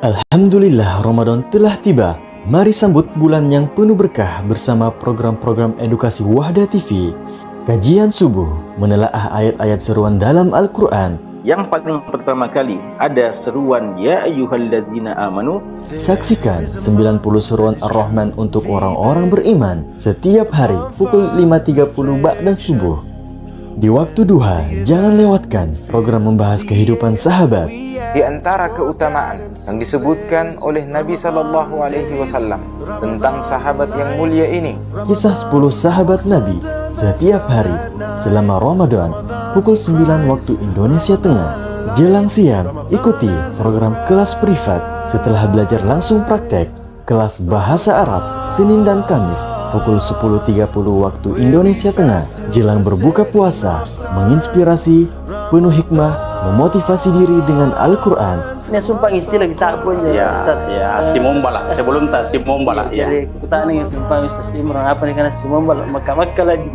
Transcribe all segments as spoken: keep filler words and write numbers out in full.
Alhamdulillah, Ramadan telah tiba. Mari sambut bulan yang penuh berkah bersama program-program edukasi Wahda T V. Kajian subuh, menelaah ayat-ayat seruan dalam Al-Quran. Yang paling pertama kali ada seruan, "Ya ayyuhalladzina amanu." Saksikan sembilan puluh seruan Ar-Rahman untuk orang-orang beriman setiap hari pukul lima tiga puluh ba'da subuh. Di waktu duha, jangan lewatkan program membahas kehidupan sahabat. Di antara keutamaan yang disebutkan oleh Nabi Shallallahu Alaihi Wasallam tentang sahabat yang mulia ini. Kisah sepuluh sahabat Nabi setiap hari selama Ramadan pukul sembilan waktu Indonesia Tengah. Jelang siang, ikuti program kelas privat setelah belajar langsung praktek kelas bahasa Arab Senin dan Kamis pukul sepuluh tiga puluh waktu Indonesia Tengah. Jelang berbuka puasa, menginspirasi, penuh hikmah, memotivasi diri dengan Al-Quran. Ini sumpah istilah bisa apa aja, ya, Ustaz? Ya, simomba lah. Sebelum tak simomba lah, ya. Jadi, kutanya yang sumpah Ustaz Imran, apa nih, karena simomba lah, maka-maka lagi.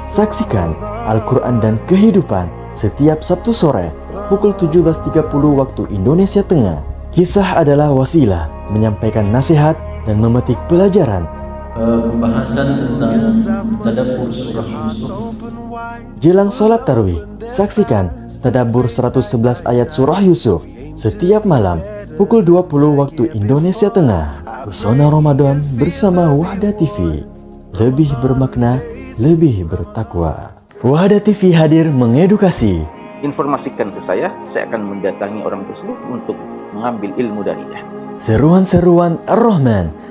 Saksikan Al-Quran dan Kehidupan setiap Sabtu sore pukul tujuh belas tiga puluh waktu Indonesia Tengah. Kisah adalah wasilah menyampaikan nasihat dan memetik pelajaran. Eh, pembahasan tentang tadabbur surah Yusuf. Jelang sholat tarawih, saksikan tadabbur seratus sebelas ayat surah Yusuf setiap malam pukul dua puluh waktu Indonesia Tengah. Pesona Ramadan bersama Wahda T V. Lebih bermakna, lebih bertakwa. Wahda T V hadir mengedukasi. Informasikan ke saya, saya akan mendatangi orang tersebut untuk mengambil ilmu darinya. Seruan-seruan Ar-Rahman.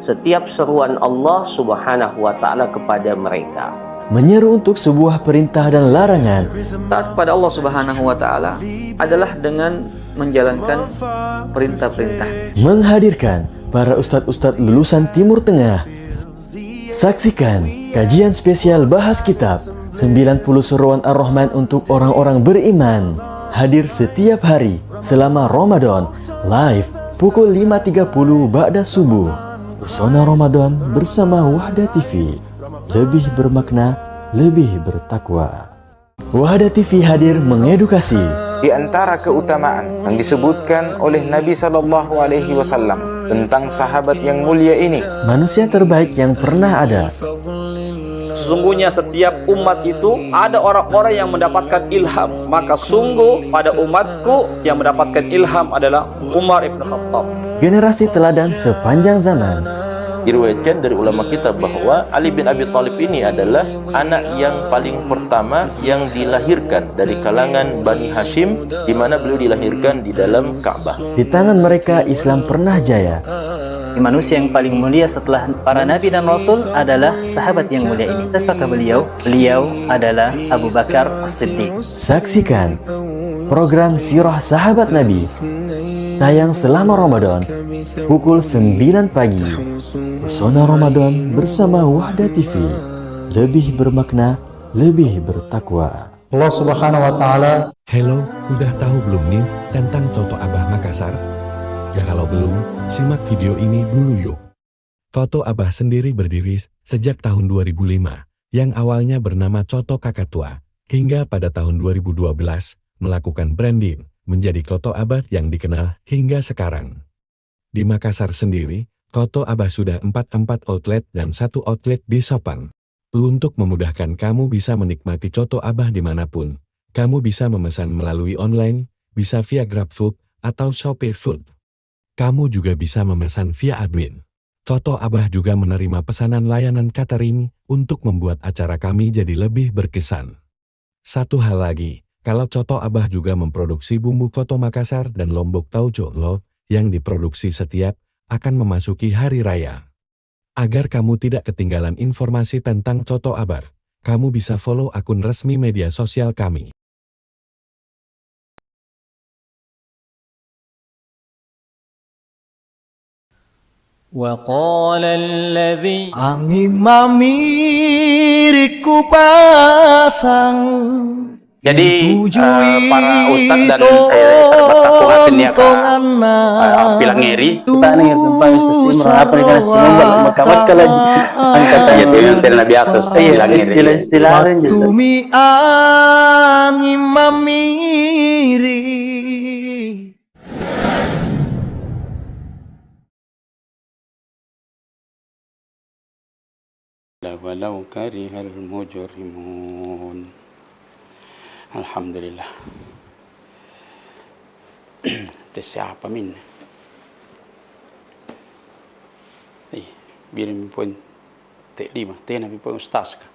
Setiap seruan Allah Subhanahu wa Ta'ala kepada mereka. Menyeru untuk sebuah perintah dan larangan. Taat kepada Allah Subhanahu wa Ta'ala adalah dengan menjalankan perintah-perintah. Menghadirkan para ustadz-ustadz lulusan Timur Tengah. Saksikan kajian spesial bahas kitab sembilan puluh seruan Ar-Rahman untuk orang-orang beriman. Hadir setiap hari selama Ramadan, live pukul lima tiga puluh ba'da subuh. Pesona Ramadan bersama Wahda T V. Lebih bermakna, lebih bertakwa. Wahda T V hadir mengedukasi. Di antara keutamaan yang disebutkan oleh Nabi Shallallahu Alaihi Wasallam tentang sahabat yang mulia ini. Manusia terbaik yang pernah ada. Sesungguhnya setiap umat itu ada orang-orang yang mendapatkan ilham. Maka sungguh pada umatku yang mendapatkan ilham adalah Umar ibn Khattab. Generasi teladan sepanjang zaman. Diriwayatkan dari ulama kita bahwa Ali bin Abi Thalib ini adalah anak yang paling pertama yang dilahirkan dari kalangan Bani Hashim, di mana beliau dilahirkan di dalam Ka'bah. Di tangan mereka Islam pernah jaya. Manusia yang paling mulia setelah para nabi dan rasul adalah sahabat yang mulia ini. Siapakah beliau? Beliau adalah Abu Bakar As-Siddiq. Saksikan program Sirah Sahabat Nabi, tayang selama Ramadan pukul sembilan pagi. Pesona Ramadan bersama Wahda T V. Lebih bermakna, lebih bertakwa. Allah Subhanahu wa Ta'ala. Hello, udah tahu belum nih tentang Coto Abah Makassar? Ya, kalau belum, simak video ini dulu yuk. Coto Abah sendiri berdiri sejak tahun dua ribu lima, yang awalnya bernama Coto Kakatua, hingga pada tahun dua ribu dua belas, melakukan branding, menjadi Coto Abah yang dikenal hingga sekarang. Di Makassar sendiri, Coto Abah sudah empat, empat outlet dan satu outlet di Sopang. Untuk memudahkan kamu bisa menikmati Coto Abah dimanapun, kamu bisa memesan melalui online, bisa via GrabFood atau ShopeeFood. Kamu juga bisa memesan via admin. Coto Abah juga menerima pesanan layanan catering untuk membuat acara kami jadi lebih berkesan. Satu hal lagi, kalau Coto Abah juga memproduksi bumbu Coto Makassar dan Lombok Tauco Lo yang diproduksi setiap akan memasuki hari raya. Agar kamu tidak ketinggalan informasi tentang Coto Abah, kamu bisa follow akun resmi media sosial kami. وقال الذي Anging mamiri kupasang. Jadi, eh, para ustadz dan, eh, sahabat tapungan seniaka, eh, pilangngeri. Kita nih, sumpah, Ustaz Imran, apa nih, karena si Mumbal, maka-maka lagi. Angkat aja tuh, yang tidak biasa, Ustaz, pilangngeri. Istilah-istilah lain, Ustaz. Tumi anging mamiri. ولو كره المجرمون. Alhamdulillah. Te siapa minne? Eh, biring poin te lima, tena pi poin ustaz ka.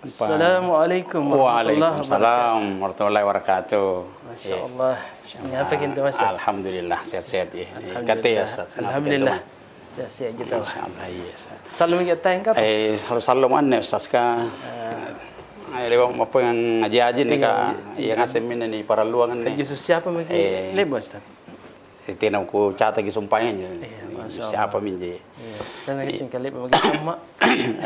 Assalamualaikum warahmatullahi wabarakatuh. Waalaikumsalam warahmatullahi wabarakatuh. Masya Allah. Masya Allah. Ngapa kintu, Mas? Alhamdulillah, sehat-sehat, ya. Alhamdulillah. Kate, ya, Ustaz. Ngapa kintu, Alhamdulillah. Mas? Sehat-sehat aja, tahu. Masya Allah, iya, Ustaz. Selalu mengajak tayang kapan? Eh, selalu-selalu anne, Ustaz, ka. Ah. Eh, lewat apa yang ngaji-ngaji nih, iya, ka. Iya, iya. Iya, ngasih minne nih, paralluangan nih. Justru siapa mungkin? Eh. Lebu, Ustaz? Eh, tena ku catat ki sumpahnya. Iya, Masya Allah. Siapa minje? Iya. Tena singkali mungkin sama.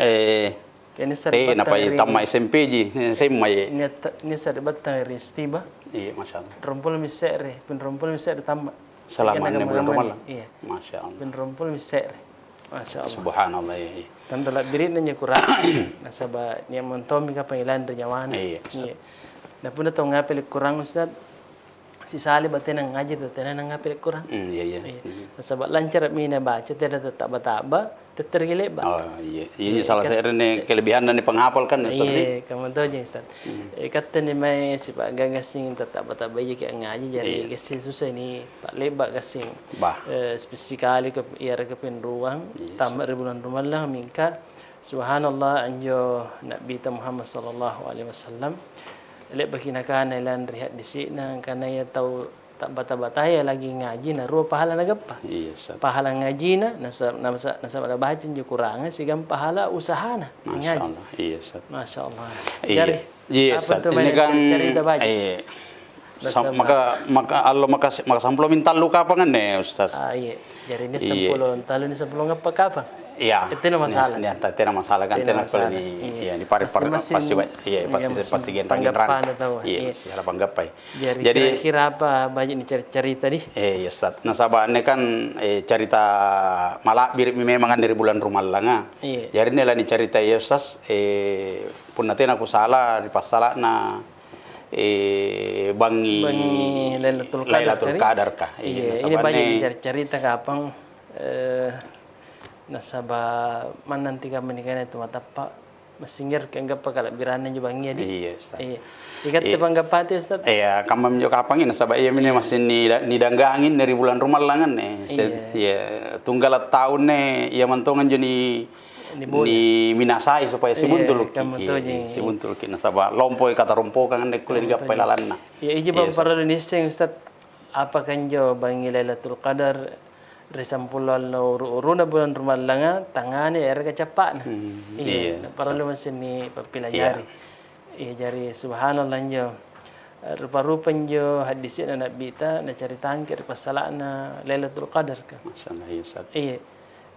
Eh, Kene sare tena battang pai ri tamma S M P ji, S M A ji. Nia-, nia-, sare battang ri Stiba. Iya, Masya Allah. Ruampulo mi se're, pin ruampulo mi se're tamma. Selama anne bulan Ramalang? Iya. Masya Allah. Pin ruampulo mi se're. Masya Allah. Subhanallah, iya, iya. Tanda labbiri'na njo kurang. Nasaba nia' montommi kapang ilalang ri nyawana. Iya, Ustaz. Iya. Na punna tau ngapele kurang, Ustaz, sisale batena ngaji tu, tena nangapele kurang. Hmm, iya, iya. Iya. Hmm. Nasaba lancara'mi nabaca, tena tatta'ba-ta'ba, tettereki le'ba. Oh, iya. Iya, iya, salah se'rene kelebihanna ni penghafal kan, Ustaz, iya, ri? Kamma tojeng, Ustaz. Hmm. Eh, katte ni mae sipa'gang gassing tatta'ba-ta'ba ijaki angngaji, jari gassing susah ni pa'le'ba gassing. Bah. Eh, sipisikalika iareka pinruang, iya, tamma ri bulang rumallang, mingka Subhanallah, anjo Na'bita Muhammad sallallahu alaihi wasallam, le'baki nakana lalang ri haddisi'na, angkanaya tau ta'bata-bataya lagi ngaji, narua pahala nagappa. Iya, Ustaz. Pahala ngajina, nasa-, nasa-, nasaba nabaca anjo Kuranga, siagang pahala usahana ngaji. Masya Allah. Iya, Ustaz. Masya Allah. Iya. Jari, iya, apa Ustaz. Ini kan, carita baji? Iya. Sa-, maka, maka allo maka, maka sampulo mintallu kapang anne, Ustaz. Ah, iya. Jari ini sampulo tallu, ini sampulo ngappa kapang? Iya. Eh, tena masalah. Iya, tena masalah kan, tena masalah. Iya, ini pare-pare pasti, iya, pasti, pasti genrang-genrang. Iya, pasti salah panggappai. Jari kira-kira apa baji nicari-carita di? Eh, iya, Ustaz. Nasaba anne kan, eh, carita mala'biri'mi memang anne ri bulang rumallanga. Iya. Jari anne lanicarita iya, Ustaz, eh, punna tena kusala ri passala'na eh, bangngi Lailatul Qadar, Lailatul Qadar ka. Iya, ini banyak carita kapang, eh, nasaba manna antikama nikana tu matappa, massing ero' kianggappa kala'biranna injo bangngia di. Iya, Ustaz. Iya. Ikatte panggappate, Ustaz? Iya, kammami injo kapangi, nasaba iya minne massing ni-, nidanggangi ri bulang rumallang anne. Iya, tunggala' taunne, iya mantong anjo ni Niminasai supaya sibuntuluki. Iya, sibuntuluki. Nasaba lompoi katarompokang anne kulle nigappai lalanna. Iya, iji bang parallu niisseng, Ustaz, apaka injo bangngi Lailatul Qadar ri sampulo allo uru-uruna bulang rumallanga, tangngana yareka cappa'na. Hmm, iya, parallu massing nipappilajari. Iya, jari subhanallah injo. Rupa-rupa injo haddisi'na Na'bita nacaritangki ri passala'na Lailatul Qadar ka. Masya Allah, iya, Ustaz. Iya.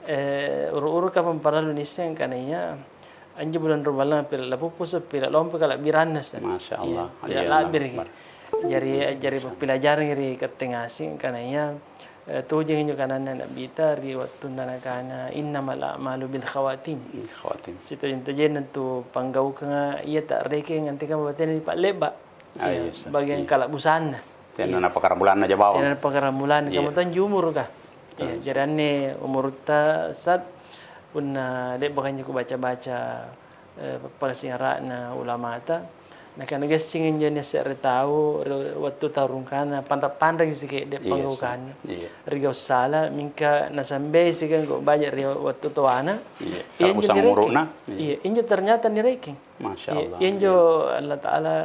Eh, uru-uru kapang parallu niisseng angkanaya anjo bulang rumallang pila' lapuppusu', pila' lompo kala'biranna, Ustaz. Masya Allah. Iya, pila' la'biriki. Jari, jari pappilajarang ri katte ngaseng angkanaya, eh, tojeng injo kananna Na'bita ri wattunna nakana, "Innamal a'malu bil khawatim." Bil khawatim. Sitojeng-tojenna tu panggaukanga iya ta'rekeng antekamma batena nipa'le'ba'. Ah, iya, Ustaz. Bagian kala'busanna. Tena napakkarambulanna ja bawang. Tena napakkarambulanna, kamma tonji umuruka. Iya, jari anne umurutta, Ustaz, punna le'baka injo kubaca-baca, eh, pappasingara'na ulamata, nakana gassing injo nia' se're tau ri wattu tarungkana panra'-panra'ki sike'de' panggaukanna. Iya, Ustaz. Iya. Ri gau' sala, mingka nasambei siagang gau' baji' ri wattu toana. Iya. Iya, injo nirekeng. Iya, injo ternyata nirekeng. Masya Allah. Iya, injo Allah Ta'ala,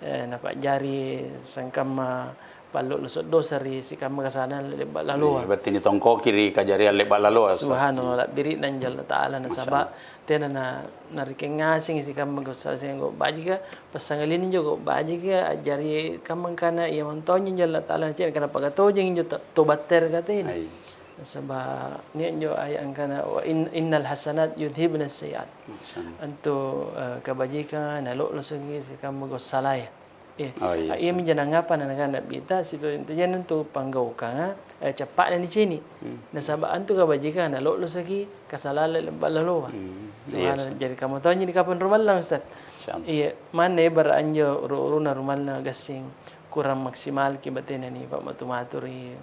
eh, napa'jari sangkamma pallo'loso' dosa ri sikamma kasalang le'ba' laloa. Iya, berarti nitongkoki ri kajariang le'ba' laloa, Ustaz. Subhanallah, la'biri'na injo Allah Ta'ala, nasaba' tena na-, narekeng ngasengi sikamma gau' sala siagang gau' bajika, passangalinna injo gau' bajika, a'jari kamma angkana iya mantonji injo Allah Ta'ala nacini', kana pagatojeng injo to-, to battere katena. Iya. Nasaba' nia' injo aya' angkana, "Wa in-, innal hasanat yudhibnas sayyi'at." Masya Allah. Antu, eh, kabajikanga nalo'losoki sikamma gau' salaya. Eh, oh, iya, ah, iyaminjo nangapa na-, nakana Na'bita, sitojeng-tojenna antu panggaukanga, eh, cappa'na nicini'. Hmm. Nasaba' antu kabajikanga nalo'losoki kasalang le'ba' laloa. Hmm, iya, Ustaz. Subhanallah. Jari kamma tonji ni kapang rumallang, Ustaz. Masya Allah. Iya, manna ebara' anjo uru-uruna rumallang gassing kurang maksimalki batena nipa'matu-matu ri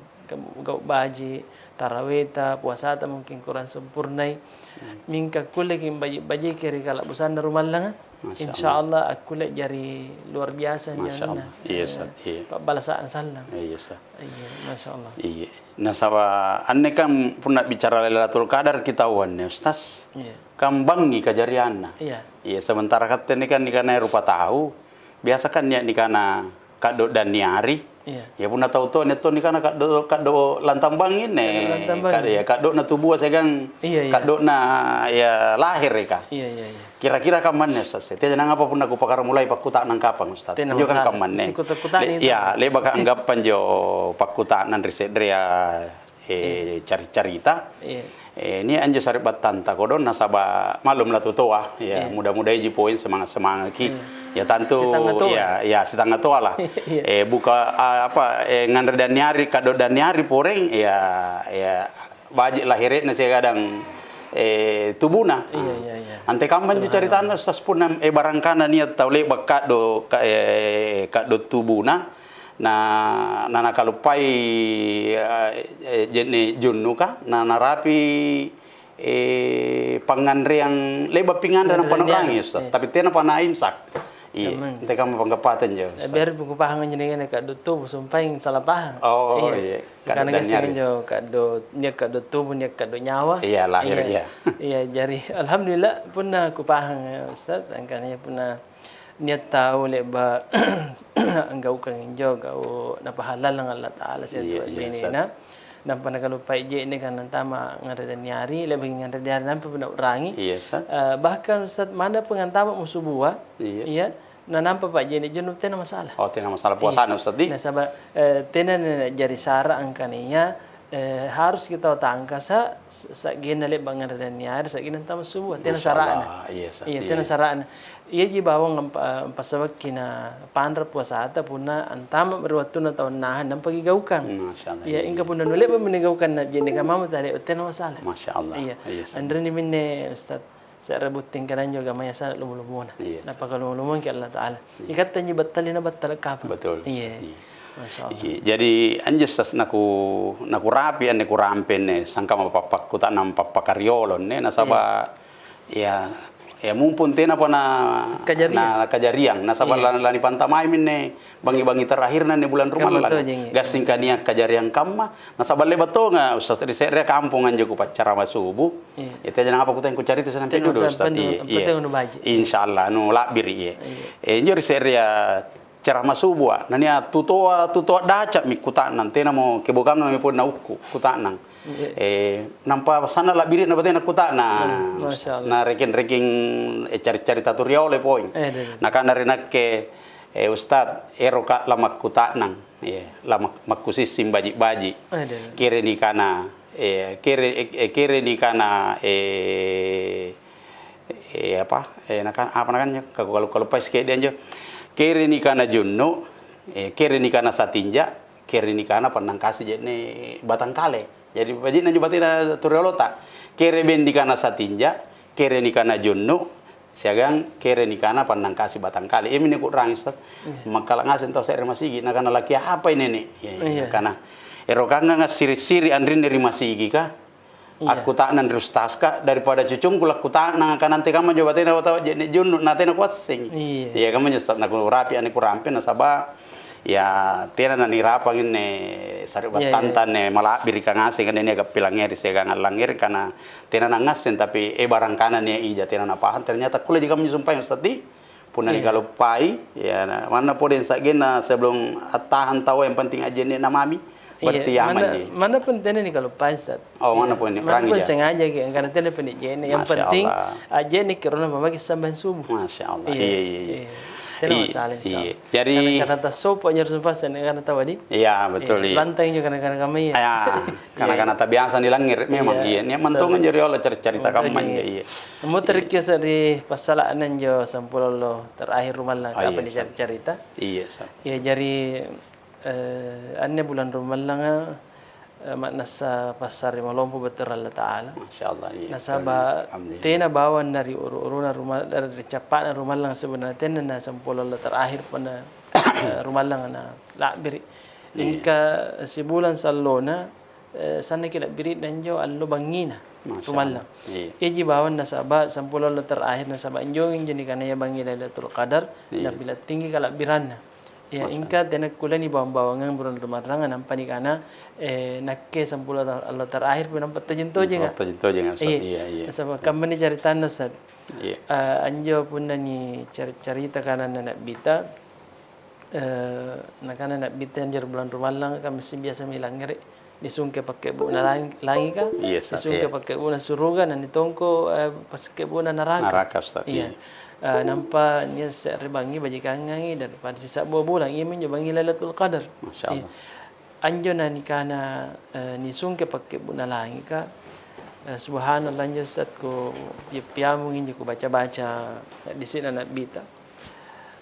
gau' baji', taraweta, puasata mungkin kurang sempurnai. Hmm. Mingka kulleki baji'-bajiki ri kala'busanna rumallanga. Masya Allah. Insya Allah akkulle jari luar biasa anjo Masya anunna, Allah. Iya, eh, Ustaz. Iya. Pa'balasa'na sallang. Iya, Ustaz. Iya, Masya Allah. Iya. Nasaba' anne kan punna bicara Lailatul Qadar ki tau anne, Ustaz. Iya. Kan bangngi kajarianna. Iya. Iya, sementara katte anne kan nikana rupa tau, biasa kan nia' nikana kaddo' danniari. Iya. Ya, punna tau toa nia' to nikana kaddo', kaddo' lantang bangngi anne. Kaddo' lantang bangngi. Kad-, ya, kaddo'na tubua siagang Iya, iya. kaddo'na, ya, lahirika. Iya, iya, iya. Kira-kira kammanne, Ustaz? Teajana apa punna kupakaramulai pakkuta'nang kapang, Ustaz? Tena Anjo kan masalah. Kammanne. Sikuta-kuta'nang Le-, itu. Ya, le'baka anggappa anjo pakkuta'nang ri se'rea, eh, Iya. cari-carita. Iya. Eh, nia' anjo sari'battanta kodong nasaba' mallum latutoa. Ya, Iya. muda-mudaiji poeng, semanga'-semanga'ki. Iya. Ya, tantu, Sitangnga toa. ya, ya, sitangnga toa lah. Iya. Eh, buka, ah, apa, eh, nganre danniari, kaddo' danniari poreng, ya, ya, baji' lahere'na siagang, eh, tubuna. Iya, iya, iya. Antekamma anjo Subhanallah. caritanna, Ustaz, punna, eh, barangkana nia' tau le'ba' kaddo', ka-, eh, kaddo' tubuna, na, na nakaluppai, eh, eh, je'ne' junnuka, na narapi, eh, pangnganreang, le'ba' pinganre nampa Pangnganreang nau'rangi, nia'na, Ustaz. iya. Tapi tenapa naimsak. Iya, Memang. antekamma panggappata anjo, Ustaz. Biar kupahang anjo nengene kaddo' tubu, sumpaeng salah pahang. Oh, Iya. iya. Kaddo' Karena danniari. Ngaseng injo kaddo', nia' kaddo' tubu, nia' kaddo' nyawa. Iya, lahir, Iya. iya. Iya, jari alhamdulillah punna kupahang, ya, Ustaz, angkana punna nia' tau le'ba' anggaukang injo gau' Napahalalang Allata'ala siagang Iya, iya, Ustaz. benena, nampa nakaluppai je'neka nantama nganre danniari, le'baki nganre danniari nampa punna u'rangi. Iya, Ustaz. Eh, bahkan, Ustaz, manna pung antama musubua, Iya, iya, Ustaz. Na nampa pa'je'ne' junnu' tena masalah. Oh, tena masalah Iya. puasana, Ustaz, di? Nasaba', eh, tena na-, jari sara' angkanaya, eh, haruski tau tangkasa', sa-, sa'genna le'ba' nganre danniari, sa'genna antama subuh. Tena Masya sara'na. Allah, iya, Ustaz, Iya, tena iya. sara'na. Iaji bawang ampa-, ampasabakki na panra' puasata punna antama' ri wattunna tau annahang nampaki gaukang. Masya Allah, Iya, iya, engka iya. punna nule'ba'mi nigaukang na je'neka mamo tale'ba' tena masalah. Masya Allah. Iya. Iya, Ustaz. Anrinni minne, Ustaz. Se're butting kana injo gamaya sana lomo-lomona. Iya, Ustaz. Napakalomo-lomongki Allata'ala. Iya. Ikatte anjo battali na battala kapang. Betul, Ustaz. Iya. Iya. Masya Allah. Iya. Jadi, anjo, Ustaz, naku-, nakurapi anne kurampe anne, sangkamma pappakkuta'nang pappakariolo anne, nasaba', Iya. ya, ya, mumpung tenapa na-, Kajariang. na-, kajariang, nasaba' Iya. la-, lanipantamai minne bangngi-bangngi terakhirna anne bulan Kamma Rumallang. tojeng, iya. Gassingka nia' kajariang kamma, nasaba' le'ba' tonga, Ustaz, ri se'rea kampong anjo kupaccarama subuh. Iya. Iya, teajana apa kutang kucarita sanampe Tena duduk, Ustaz. Sampai Iya, iya. penting anu baji'. Insya Allah, anu la'biri', iya. Iya. Eh, injo ri se'rea ceramah subuh, a, nania' tutoa, tutoa daca'mi kuta'nang, tenamo kebokamna mi pole naukku, kuta'nang. Iya. Eh, nampa sanna' la'biri'na batena kuta'nang. Hmm, Masya Allah. Na rekeng-rekeng, eh, cari-carita tu riolo poeng. Eh, deh, deh. Nakana ri nakke, eh, "Ustaz, eroka' lamakkuta'nang." Iya, lamak-, makkusissing baji'-baji'. Eh, deh. Kere nikana, eh, kere, eh, eh, kere nikana, eh, eh, apa, eh, nakan-, apa nakanjo? Kaku-, kalu-, kaluppai sikiddi anjo. Kere nikana junnu', eh, kere nikana satinja', kere nikana pannangkasi je'ne' batangkale. Jadi, baji'na anjo batena tu riolota. Kere beng nikana satinja', kere nikana junnu', siagang kere nikana pannangkasi batangkale. Iami niku'rangi, Ustaz. Iya. Makkala' ngaseng tau se're masigi', nakana, "Laki apai, Nene'?" Iya, iya, Iya. nakana, "Erokanga' assiri'-siri' anrinni ri masigika, Iya. akkuta'nang ri ustazka, daripada cucungku lakkuta'nang, angkana antekamma anjo batena tau je'ne' junnu', na tena kuasseng." Iya. Iya, kammanjo, Ustaz, nakurapi anne kurampe, nasaba' Ya, tena nanirapang anne sari'battanta Iya, iya. anne, mala'birika ngaseng anne nia' gappi langngere' siagang allangngereng kana tena nangngasseng, tapi, eh, barangkana nia' ija tena napahang, ternyata kulleji kammanjo sumpaeng, Ustaz, di. Punna Iya. nikaluppai, ya, na-, manna pole sa'genna sebelum attahang taua, yang penting ajje'ne'na mami, Iya, berarti aman manna, ji. manna pun tena nikaluppai, Ustaz. Oh, manna Iya. pun ni-, Manna pun sengaja ki, angkana tena pun je'ne'. Yang Masya penting, Allah. ajje'ne' ki rona pamake sambayang subuh. Masya Allah. Iya, Iya, iya, iya. iya. Tena Iya, masalah, insya iya. Allah. Jadi Karena, karena tassopo' anjo harus pasti, karena tahu, di? Iya, betul, Iya, iya. lantang injo karena-karena kamma iya. Iya, Karena-karena iya. tabiasa nilangngere' memang, Iya, iya. Nia' betul. mantongan jari Allah cer-, cerita Betul, kamma iya. injo, iya. Muterki Iya. ri passala'na injo sampulo allo terakhir rumallang, Ah, apa iya, Ustaz. dicari-carita. Iya, Ustaz. Iya, jari Eh, anne bulang rumallanga, eh, ma'nassa passare malompo battu ri Allata'ala. Masya Allah, iya, Nasaba' betul. Alhamdulillah. tena bawang na ri uru-uruna ruma-, ri cappa'na rumallang sebenarnya tena na sampulo allo terakhir punna, eh, rumallanga na la'biri'. Iya. Mingka sibulang sallona, eh, sannaki la'biri'na anjo allo bangngina, Masya rumallang. Allah. Iya. Iaji bawang nasaba' sampulo allo terakhir, nasaba' anjo injo nikanaya bangngi Lailatul Qadar, Iya. napila' tinggi kala'biranna. Iya, Masya ingka Allah. tena kulle nibawang-bawangang bulang rumarranga, nampa nikana, eh, nakke sampulo allo terakhir, nampa tojeng-tojeng, Nampa ah. tojeng-tojeng, Ustaz. Iya. Iya, iya. Nasaba' kammani caritanna, Ustaz. Iya. Eh, anjo punna nicari-, carita kananna Na'bita, eh, nakana Na'bita anjo ri bulang rumallanga, ka massing biasa milangngere', nisungke pakke'bu'na lang-, langika, Iya, Ustaz, nisungke iya. pakke'bu'na suruga, na nitongko, eh, pakke'bu'na naraka. Naraka, Ustaz, Iya. iya. Eh, nampa nia' se're bangngi bajikangangi daripada sisa'bu bulang, iaminjo bangngi Lailatul Qadar. Masya Iya. Allah. Anjo nanikana, eh, nisungke pakke'bu'na langika, eh, subhanallah, anjo Ustaz, kupia-piamungi injo kubaca-baca hadisi'na Na'bita.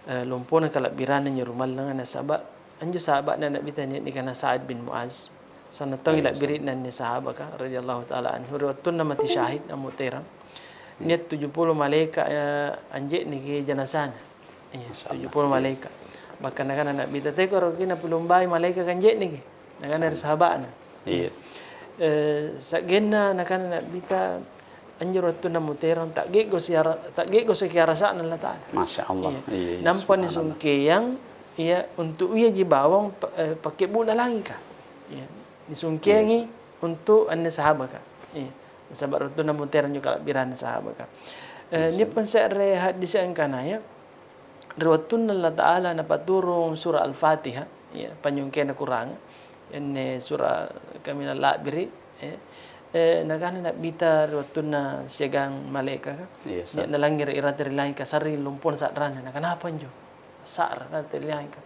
Eh, lompona kala'biranna anjo rumallanga, nasaba' anjo sahaba'na Na'bita nia' nikana Sa'ad bin Mu'az. Sanna' tongi Alaihi wasallam. la'biri'na anne sahabaka radhiyallahu ta'ala anhu, ri wattunna mati syahid ammoterang. Iya. Nia' tuju pulo malaeka', eh, anje'neki janasana. Iya, Masya Allah. tuju pulo Iya. malaeka'. Bahkan nakana Na'bita, "Tekoki napilumbai malaeka' kanje'neki." Nakana ri Masya Allah. sahaba'na. Iya. Eh, sa'genna nakana Na'bita, "Anjo wattunna muterang, ta'ge'gosi ara-, ta'ge'gosaki arasa'na Allata'ala." Masya Allah. Iya. Iya, iya, Nampa subhanallah. nisungkeang, iya, untu' iaji bawang pa-, eh, pakke'bu'na langika. Iya. Nisungkeangi Iya, Ustaz. untu' anne sahabaka. Iya. Nasaba' wattunna muterang anjo kala'biranna sahabaka. Eh, Iya, Ustaz. nia'pa se're hadisi angkanaya, ri wattunna Allata'ala napaturung sura' Al-Fatihah, iya, panynyungkena Kuranga, anne sura' kaminang la'biri', eh, eh, nakana Na'bita ri wattunna siagang malaekaka, Iya, nia' Ustaz. nalangngere' irate ri langika sarring lompona sa'ranna, nakana, "Apa anjo? Sa'ra rate ri langika."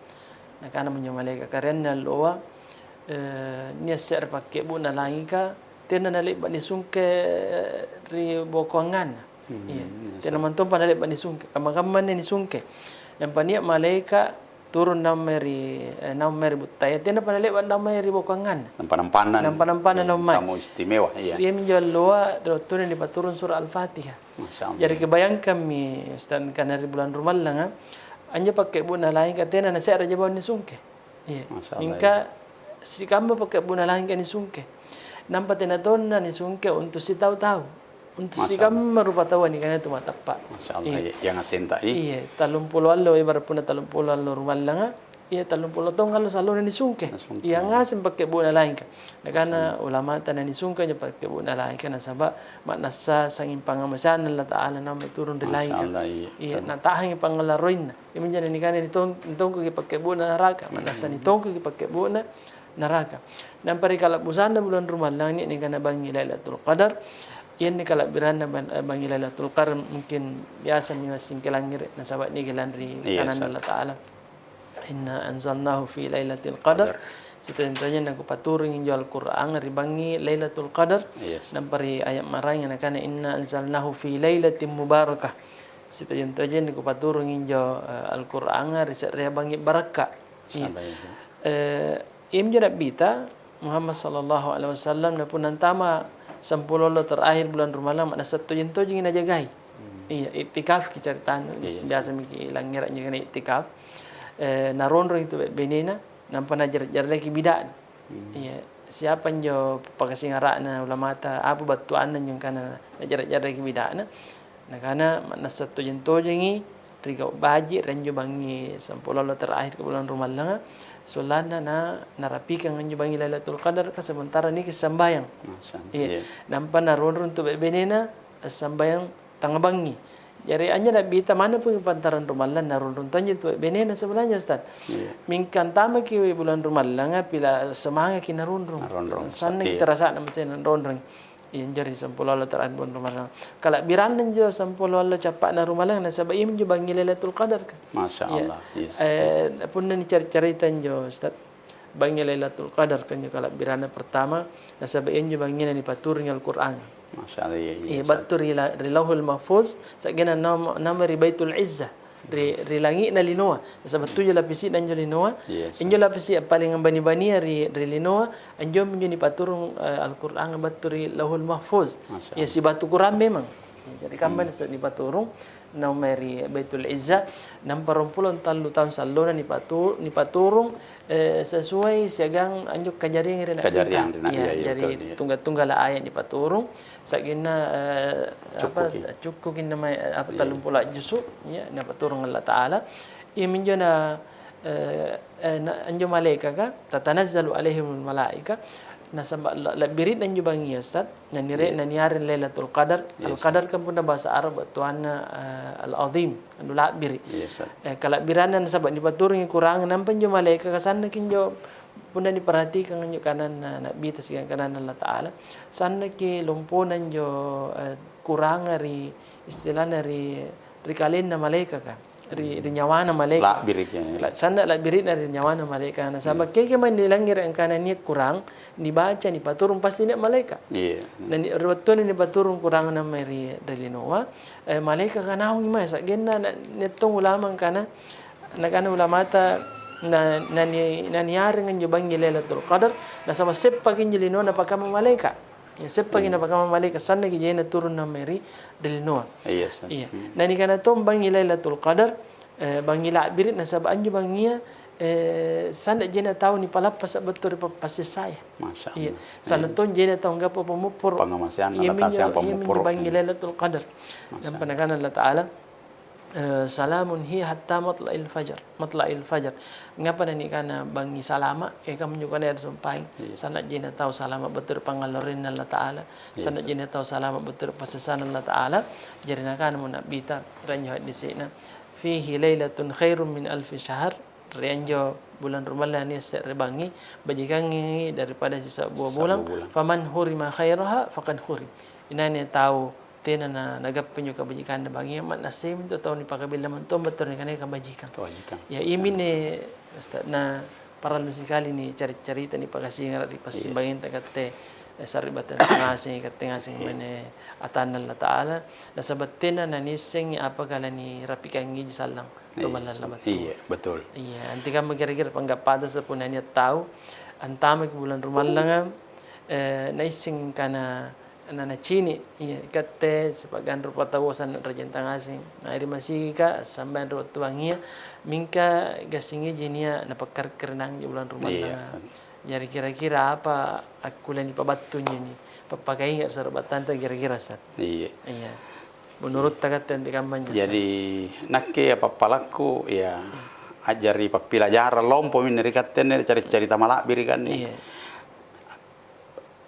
Nakanamo anjo malaekaka, "Ri anne alloa, eh, nia' se're pakke'bu'na langika, tena nale'ba' nisungke ri bokoanganna." Hmm, Iya. iya, Tena Ustaz. mantompa nale'ba' nisungke. Kamma-kamma anne nisungke. Nampa nia' malaeka' turung naung mae ri, eh, naung mae ri buttaya. Tenapa nale'ba' naung mae ri bokoanganna. Nampa-nampanna, Nampa-nampanna eh, naung mae. tamu istimewa, iya. Iaminjo alloa ri wattunna nipaturung sura' Al-Fatihah. Masya Allah. Jari, kebayangkammi, Ustaz, kana ri bulang rumallanga, anjo pakke'bu'na langika tena nase'reja bawang nisungke. Iya. Masya Allah, Mingka iya. sikamma pakke'bu'na langika nisungke. Nampa tena tonna nisungke untu' sitau-tau. Untu' Masya sikamma Allah. rupataua nikanaya tu matappa'. Masya Allah, Iya. iya, iya ngasenta, iya. Iya, tallumpulo allo, ibarat punna tallumpulo allo rumallanga, iya, tallumpulo taung allo sallona nisungke. Nisungke. Iya ngaseng pakke'bu'na langika. Nakana Masya Allah. ulamata nanisungke anjo pakke'bu'na langika nasaba' ma'nassa sanging pangngamaseanna Allata'ala naung mae turung ri Masya langika. Allah, iya. Iya, Betul. natahangi pangngalarroinna. Iaminjo nanikana nitong-, nitongkoki pakke'bu'na naraka, ma'nassa Hmm. nitongkoki pakke'bu'na naraka. Nampa ri kala'busanna bulang rumallang nia' nikana bangngi Lailatul Qadar, ianne kala'biranna ban-, eh, bangngi Lailatul Qadar mungkin biasami massing kilangngere', nasaba' niaki lanri Iya, kananna Ustaz. Allata'ala, "Inna anzalnahu fi lailatil qadar." Qadar. Sitojeng-tojenna kupaturungi injo Al-Qur'anga ri bangngi Lailatul Qadar. Iya, Ustaz. Nampa ri aya' maraenga nakana, "Inna anzalnahu fi lailatin mubarakah." Sitojeng-tojenna kupaturungi injo, eh, Al-Qur'anga ri se'rea bangngi barakka'. Iya. Sampaiang, Ustaz. Eh, iaminjo Na'bita Muhammad sallallahu alaihi wasallam, na punna antama' sampulo allo terakhir bulang rumallang, ma'nassa tojeng-tojengi najagai. Hmm. Iya, iktikafki caritanna, Iya, iya. biasa maki langngere' injo kanaya iktikaf. Eh, naronrong itu be-, benena, nampa najarre'-jarre'ki bida'na. Hmm. Iya, siapa injo pakasingara'na ulamata, apa battuanna injo angkana najarre'-jarre'ki bida'na? Nakana, ma'nassa tojeng-tojengi ri gau' baji' ri anjo bangngi sampulo allo terakhir ka bulang rumallanga, sollanna na-, narapikang anjo bangngi Lailatul Qadar, ka sementara niki sambayang. Masya Allah, Iya. iya. Nampa naronrong tu be-, benena, sambayang tangnga bangngi. Jari anjo Na'bita manna pungi pantarang rumallang naronrong tonji tu be-, benena sebenarnya, Ustaz. Iya. Mingka antamaki bulang rumallanga, pila semangaki naronrong. Naronrong, Ustaz, Sannaki iya. tarasa'na massing naronrong. Iya, anjo ri sampulo allo terakhir bulang rumallang. Kala'biranna injo sampulo allo cappa'na rumallang, nasaba' iaminjo bangngi Lailatul Qadar, ka. Masya Iya. Allah, iya, Ustaz. Eh, punna nicari-carita injo, Ustaz, bangngi Lailatul Qadar, ka injo kala'biranna pertama, nasaba' iaminjo bangngina nipaturungi Al-Qur'an. Masya Allah, iya, iya, Iya, Ustaz. battu ri la-, ri Lauhul Mahfuz, sa'genna naung-, naung mae ri Baitul Izzah. Ri, ri langi'na linoa, nasaba' tuju lapisi'na anjo linoa. Iya, Ustaz. Injo lapisi' paling ambani-bania ri, ri linoa, anjominjo nipaturung, eh, Al-Qur'an battu ri Lauhul Mahfuz. Masya Iya, Allah. sibatu Qur'an memang. Jadi kamma Hmm. nisa-, nipaturung, naung mae ri Baitul Izzah, nampa ruampulo tallu taung sallona nipatu-, nipaturung, eh, sesuai siagang anjo kajarianga ri Nabitta. Kajariang ri Nabi, Iya, iya, iya, jadi betul, iya. tunggal-tunggal ayat nipaturung, sa'genna, eh, apa, Cukkuki. cukkuki namai, apa, Iya. tallumpulo juzu', ya, napaturung Allata'ala. Iaminjo na, eh, eh, na, anjo malaekaka, "Tatanazzalu alaihimul malaika." Nasaba' la-, la'biri'na anjo bangngia, Ustaz, nanire-, Iya. naniareng Lailatul Qadar. Iya, Ustaz. Al-Qadar kan punna bahasa Arab battuanna, eh, Al-Azim, anu la'biri'. Iya, Ustaz. Eh, kala'biranna nasaba' nipaturungi Qur'an, nampa anjo malaekaka sannaki anjo, punna niperhatikang anjo kananna Nabitta siagang kananna Allata'ala, sannaki lompona anjo, eh, Qur'anga ri, istilahna ri, ri kalenna malaekaka. ri, ri nyawana malaeka. La'biriki, ya. La-, sanna' la'biri'na ri nyawana malaeka. Nasaba' Hmm. keke mae nilangngere' angkana nia' Qur'an, nibaca, nipaturung, pasti nia' malaeka. Iya. Na ni-, ri wattunna nipaturung Qur'an nammai ri, ri linoa, eh, malaekaka naungi mae, sa'genna na-, nia' tong ulama angkana, nakana ulamata, na, nani-, naniareng anjo bangngi Lailatul Qadar, nasaba' seppaki anjo linoa napakamma malaeka. Ya, seppaki Hmm. napakamma malaeka, sannaki jaina turung nammai ri, ri linoa. Iya, Ustaz. Iya. Hmm. Na nikana tong bangngi Lailatul Qadar, eh, bangngi la'biri', nasaba' anjo bangngia, eh, sanna' jaina tau nipalappasa' battu ri pa-, passessaya. Masya Iya. Allah. Sanna' Iya. tong jaina tau anggappa pammupporo'. Pangngamaseanna Iya minjo, Allata'ala siagang iya minjo pammupporo'. bangngi Iya. Lailatul Qadar. Masya Nampa Allah. nakana Allata'ala, eh, "Salamun hiya hatta matla'il fajar." Matla'il fajar. Ngapa nanikana bangngi salama'? Eh, kaminjo kana ero sumpaeng. Iya. Sanna' jaina tau salama' battu ri pangngallorenna Allata'ala. Iya, Ustaz. Sanna' jaina tau salama' battu ri passessana Allata'ala. Jari nakanamo Nabbita ri anjo haddise'na, "Fihi lailatun khairum min alfi syahr." Ri anjo bulang rumallang nia' se're bangngi, bajikangi daripada sisa'bua Sisa'bua bulang. bulang. "Faman hurima khairaha faqad hurim." Inai tau tena na-, nagappa injo kabajikanna bangngia, ma'nassai mintu tau nipakabella mantong battu ri nikanaya kabajikang. Kabajikang. Ya, Masya Allah. Iaminne, Ustaz, na parallu sikali nicari-carita, nipakasingara' ri Iya, passimbangenta katte, eh, sari'battanta ngasengi, katte ngaseng Iya. mene atanna Allata'ala, nasaba' tena naniassengi apaka lanirapikangngi sallang Iya, rumallang Ustaz. labattua. Iya, betul. Iya, antekamma kira-kira panggappata, Ustaz, punna nia' tau antamaki bulang rumallanga, eh, naisseng kana Na, nacini', iya, ikatte sipa'ganro rupataua sanna' rajanta ngaseng. Na ri masigika, assambayang ri wattu bangngia, mingka gassingiji nia' napakkarekkere' naung ri bulang Iya, rumallanga. kan. Jari kira-kira apa akkulle nipabattu anjo ni pappakainga' sari'battanta kira-kira, Ustaz? Iya. Iya. Menurutta katte antekamma anjo, Ustaz? Jadi, nakke ya pappalakku, ya, a'jari pappilajarang lompomi anne ri katte anne, cari-carita mala'birika anne. Iya.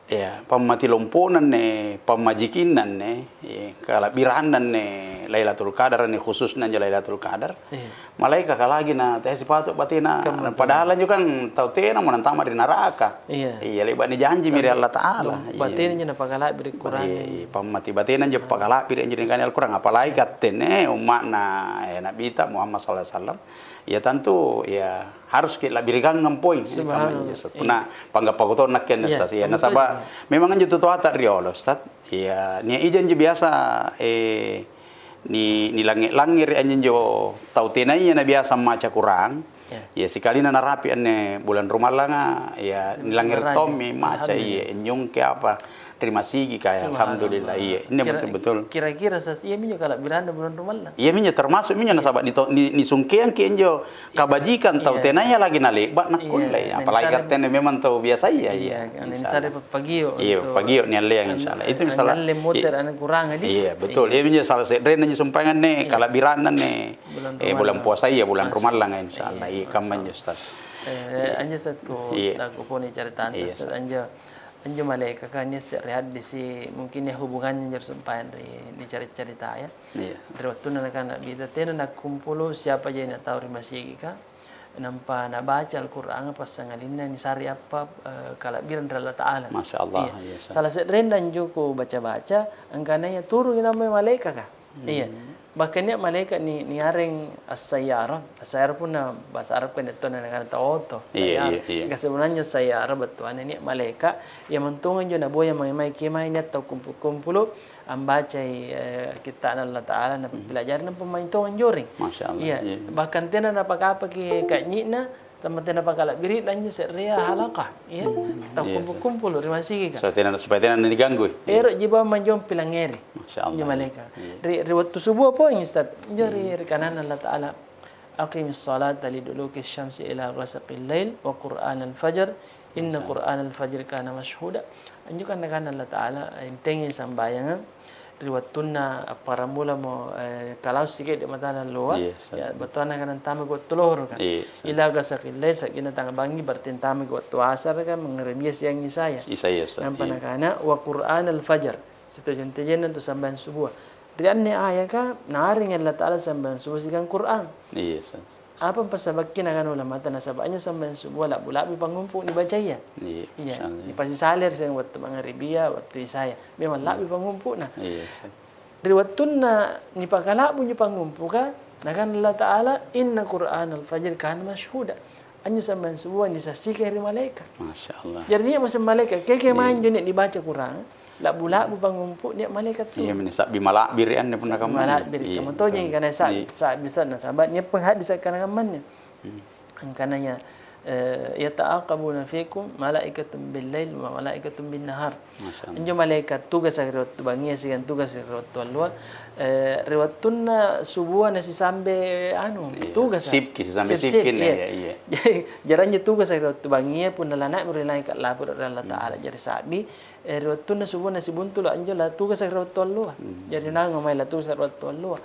Iya, pammati lompona anne, pammajikinna anne, iya, kala'biranna anne Lailatul Qadar anne, khususna anjo Lailatul Qadar. Iya. Malaekaka lagi na teha sipatu batena, Kamma padahal anjo kan tau tenamo nantama ri naraka. Iya. Iya, le'ba' nijanjimi ri Allata'ala. Iya. Batena anjo napakala'biri' Qur'an. Iya, iya, pammati batena anjo pakala'biri' anjo nikana Al-Qur'an, apalagi katte anne umma'na, eh, Nabita Muhammad sallallahu alaihi wasallam. Ya tantu, ya, haruski la'birikangang poi, Subhanallah. Iya. Punna panggappaku to nakke anne, Iya, Ustaz. Iya, nasaba' memang anjo tutoata riolo, Ustaz. Iya, nia' ija anjo biasa, eh, ni-, nilangnge-langngere' anjo tau tenaya na biasa maca Qur'an. Iya. Iya, sikalina narapi' anne bulang rumallanga, iya, nilangnge' tommi maca, iya, nyungke apa. Ri masigika, ya, alhamdulillah. Iya, ini betul-betul. Kira-kira sas-, iaminjo kala'biranna bulang rumallang. Iaminjo termasuk minjo nasaba' nito-, ni-, nisungkeangki anjo kabajikang tau tenaya lagi nale'ba' nakkulle. Iya, apalagi katte anne memang tau biasa, iya, iya. Iya, insya Allah. Nisare pappagio' iya, untuk paggio' nialleang, insya Allah. Itu misalnya, ngalle muter anu kurang, adi. Iya, betul. Iaminjo salah se'renna anjo sumpaenganne, kala'biranna anne. Bulang rumallang. Eh, bulang puasa, iya, bulang rumallang, insya Allah. Iya, kamma anjo, Ustaz. Eh, anjo, Ustaz, ku, iya, nakuponi caritanta, iya, Ustaz, anjo. Anjo malaekaka nia' se're haddisi', mungkin nia' hubunganna anjo ri sumpaeng ri nicari-caritaya. Iya. Ri wattunna nakana Nabita, tena nakkumpulu siapa jaina tau ri masigika, nampa nabaca Al-Qur'anga passangalinna nisare appa, eh, kala'birang ri Allata'ala. Masya Allah, iya, iya, Ustaz. Salah se'renna anjo kubaca-baca, angkanaya turungi naung mae malaekaka. Iya. Hmm. Bahkan nia' malaeka ni-, niareng as-sayyarah. As-sayyarah punna bahasa Arabka nia' tona nakana tau oto. Iya, sayyarah. Iya, iya. Mingka sebenarnya sayyarah battuanna nia' malaeka, iya mentong anjo naboya mae-mae kemae nia' tau kumpulu-kumpulu ambacai, eh, kitta'na Allata'ala, napappilajari, nampa maeng tong anjoreng. Masya Allah, iya. Iya. Bahkan tena napakapaki ka'nyi'na, Tammatena pakala'biri'na anjo se'rea halakah, iya. Hmm, iya, Takkumpul-kumpulu ri masigika. Supaya tena, supaya tena niganggui. Iya. Ero'ji bawang manjong pilangngeri. Masya Allah, Injo iya. malaika. Iya. Ri, ri wattu subua poeng, Ustaz. Injo ri, Hmm. ri kananna Allah Ta'ala, "Aqimis salata liduluki syamsi ila ghasaqil lail wa qur'anal fajr, inna Masya Allah. qur'anal fajri kana masyhuda." Anjo kan nakanna Allah Ta'ala, entengi sambayanga. Ri wattunna apparamulammo, eh, kalau sikiddi matana alloa, Iya, ya, Ustaz. battuanna kana antamaki wattu lohoroka. Iya, Ustaz. Ila ghasaqil lail, sa'genna tangnga bangngi, berarti antamaki wattu asaraka, mangngaribia siang isaya. Isaya, Ustaz. Nampa Iya. nakana, "Wa qur'anal fajar." Sitojeng-tojenna antu sambayang subua. Ri anne ayaka, naareng Allah Ta'ala sambayang subua siagang Qur'an. Iya, Ustaz. Apa passabakkina nakana ulamata, nasaba' anjo sambayang subua la'bu-la'bu pangngumpu nibacaya. Iya, Iya, masya Allah. nipasisaliri siagang wattu mangngaribia, wattu isaya. Memang la'bi Iya. pangngumpu'na. Iya, Ustaz. Ri wattunna nipakala'bu injo pangngumpuka, nakana Allah Ta'ala, "Inna Qur'anal fajri kana masyhuda." Anjo sambayang subua nisassikangi ri malaeka. Masya Allah. Jari nia' massing malaeka, keke Iya. mae injo nia' nibaca Qur'an, La'bu-la'bu pangngumpu nia' malaeka' tu. Iya, meni sa'bi mala'biri' anne punna Sa'bi kammana. mala'biri', Iya, kamma tojeng betul. kana sa-, Iya. sa'bi sa-, nasaba' nia' pung haddisa' kana kammanne. Hmm. Angkanaya, eh, "Yata'aqabuna fikum malaikatun bil lail wa malaikatun bin nahar." Masya Allah. Injo malaeka' tugasa' ri wattu bangngia siagang tugasa' ri wattu alloa, eh, ri wattunna subua nasisambe anu, Iya. tugasa'. Sipki, sisambe Sip-sip, sipki, iya. iya, iya. Jari anjo tugasa' ri wattu bangngia punna lana'bi ri langika' laporo' ri Allata'ala. Hmm. Jari sa'bi, Eh, ri wattunna subunna sibuntulu' anjo latugasa' ri wattu alloa. Hmm. Jari naung mae latugasa' ri wattu alloa.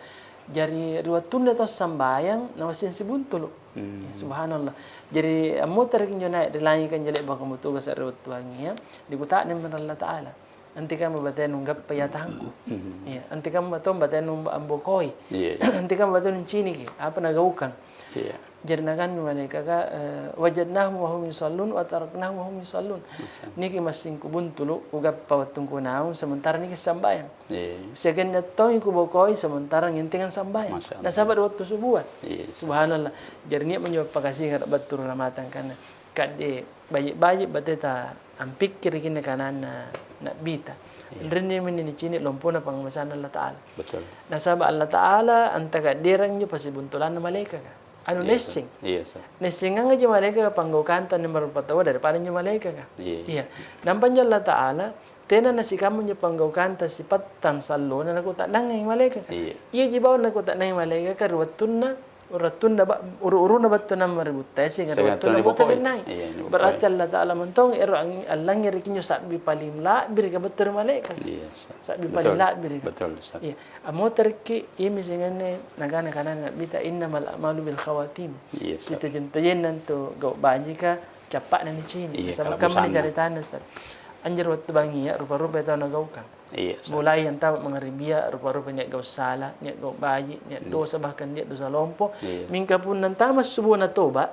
Jari ri wattunna tau sambayang, namassing sibuntulu'. Hmm. Ya, subhanallah. Jari ammotereki injo nai' ri langika' injo le'baka mutugasa' ri wattu bangngia, nikuta'nang mae ri Allata'ala. Antekamma batenu nggappai atangku? Hmm. Iya, antekamma tong batenu ambokoi? Iya, iya. Antekamma batenu nciniki apa nagaukang? Iya. Jari nakanna malaekaka, eh, "Wajadnahum wa hum yusallun, wa taraknahum wa hum yusallun." Masya Allah. Niki massing kubuntulu', kugappa wattung kunaung, sementara niki sambayang. Iya. Siagang nia' tongi kubokoi, sementara ngintingang sambayang. Masya Allah. Nasaba' ri wattu subua. Iya. Subhanallah. Jari nia'mo injo pakkasingara' battu ri ulamata angkanna, "Kadde baji'-baji' bateta ampikkiriki anne kananna Na'bita. Iya. Anrinni minne nicini' lompona pangngamaseanna Allata'ala." Betul. Nasaba' Allata'ala antakadderang injo passibuntulanna malaekaka. Anu Iya, nesseng. Ustaz. Iya, Ustaz. Nessengangaji malaekaka panggaukanta anne maraeng rupataua daripada injo malaekaka. Iya. Iya. Nampa injo Allata'ala, tena nasikamma injo panggaukanta sipattang sallona nakuta'nangangi malaekaka. Iya. Iaji bawang nakuta'nangi malaekaka ri wattunna, ri wattunna ba-, uru-uruna battu nammari buttaya siagang ri Siagang wattunna wattunna botoro' nibokoi. nai'. Iya, nibokoi. Berarti Allata'ala mentong ero' ang-, allangngereki injo sa'bi paling la'birika battu ri malaekaka. Iya, Ustaz. Sa'bi Betul. paling la'birika. Betul, Ustaz. Iya. Ammoterekki, iami siagang anne nakana kananna Na'bita, "Innamal a'malu bil khawatim." Iya, Ustaz. Sitojeng-tojenna antu gau' bajika, cappa'na nicini'. Iya, Nasaba' kammana kala'busanna. caritana, Ustaz. Anjo ri wattu bangngia, rupa-rupai tau nagaukang. Iya, Ustaz. Mulai antama' mangngaribia, rupa-rupa nia' gau' sala, nia' gau' baji', nia' Hmm. dosa, bahkan nia' dosa lompo. Iya. Mingka punna antama' subua natoba',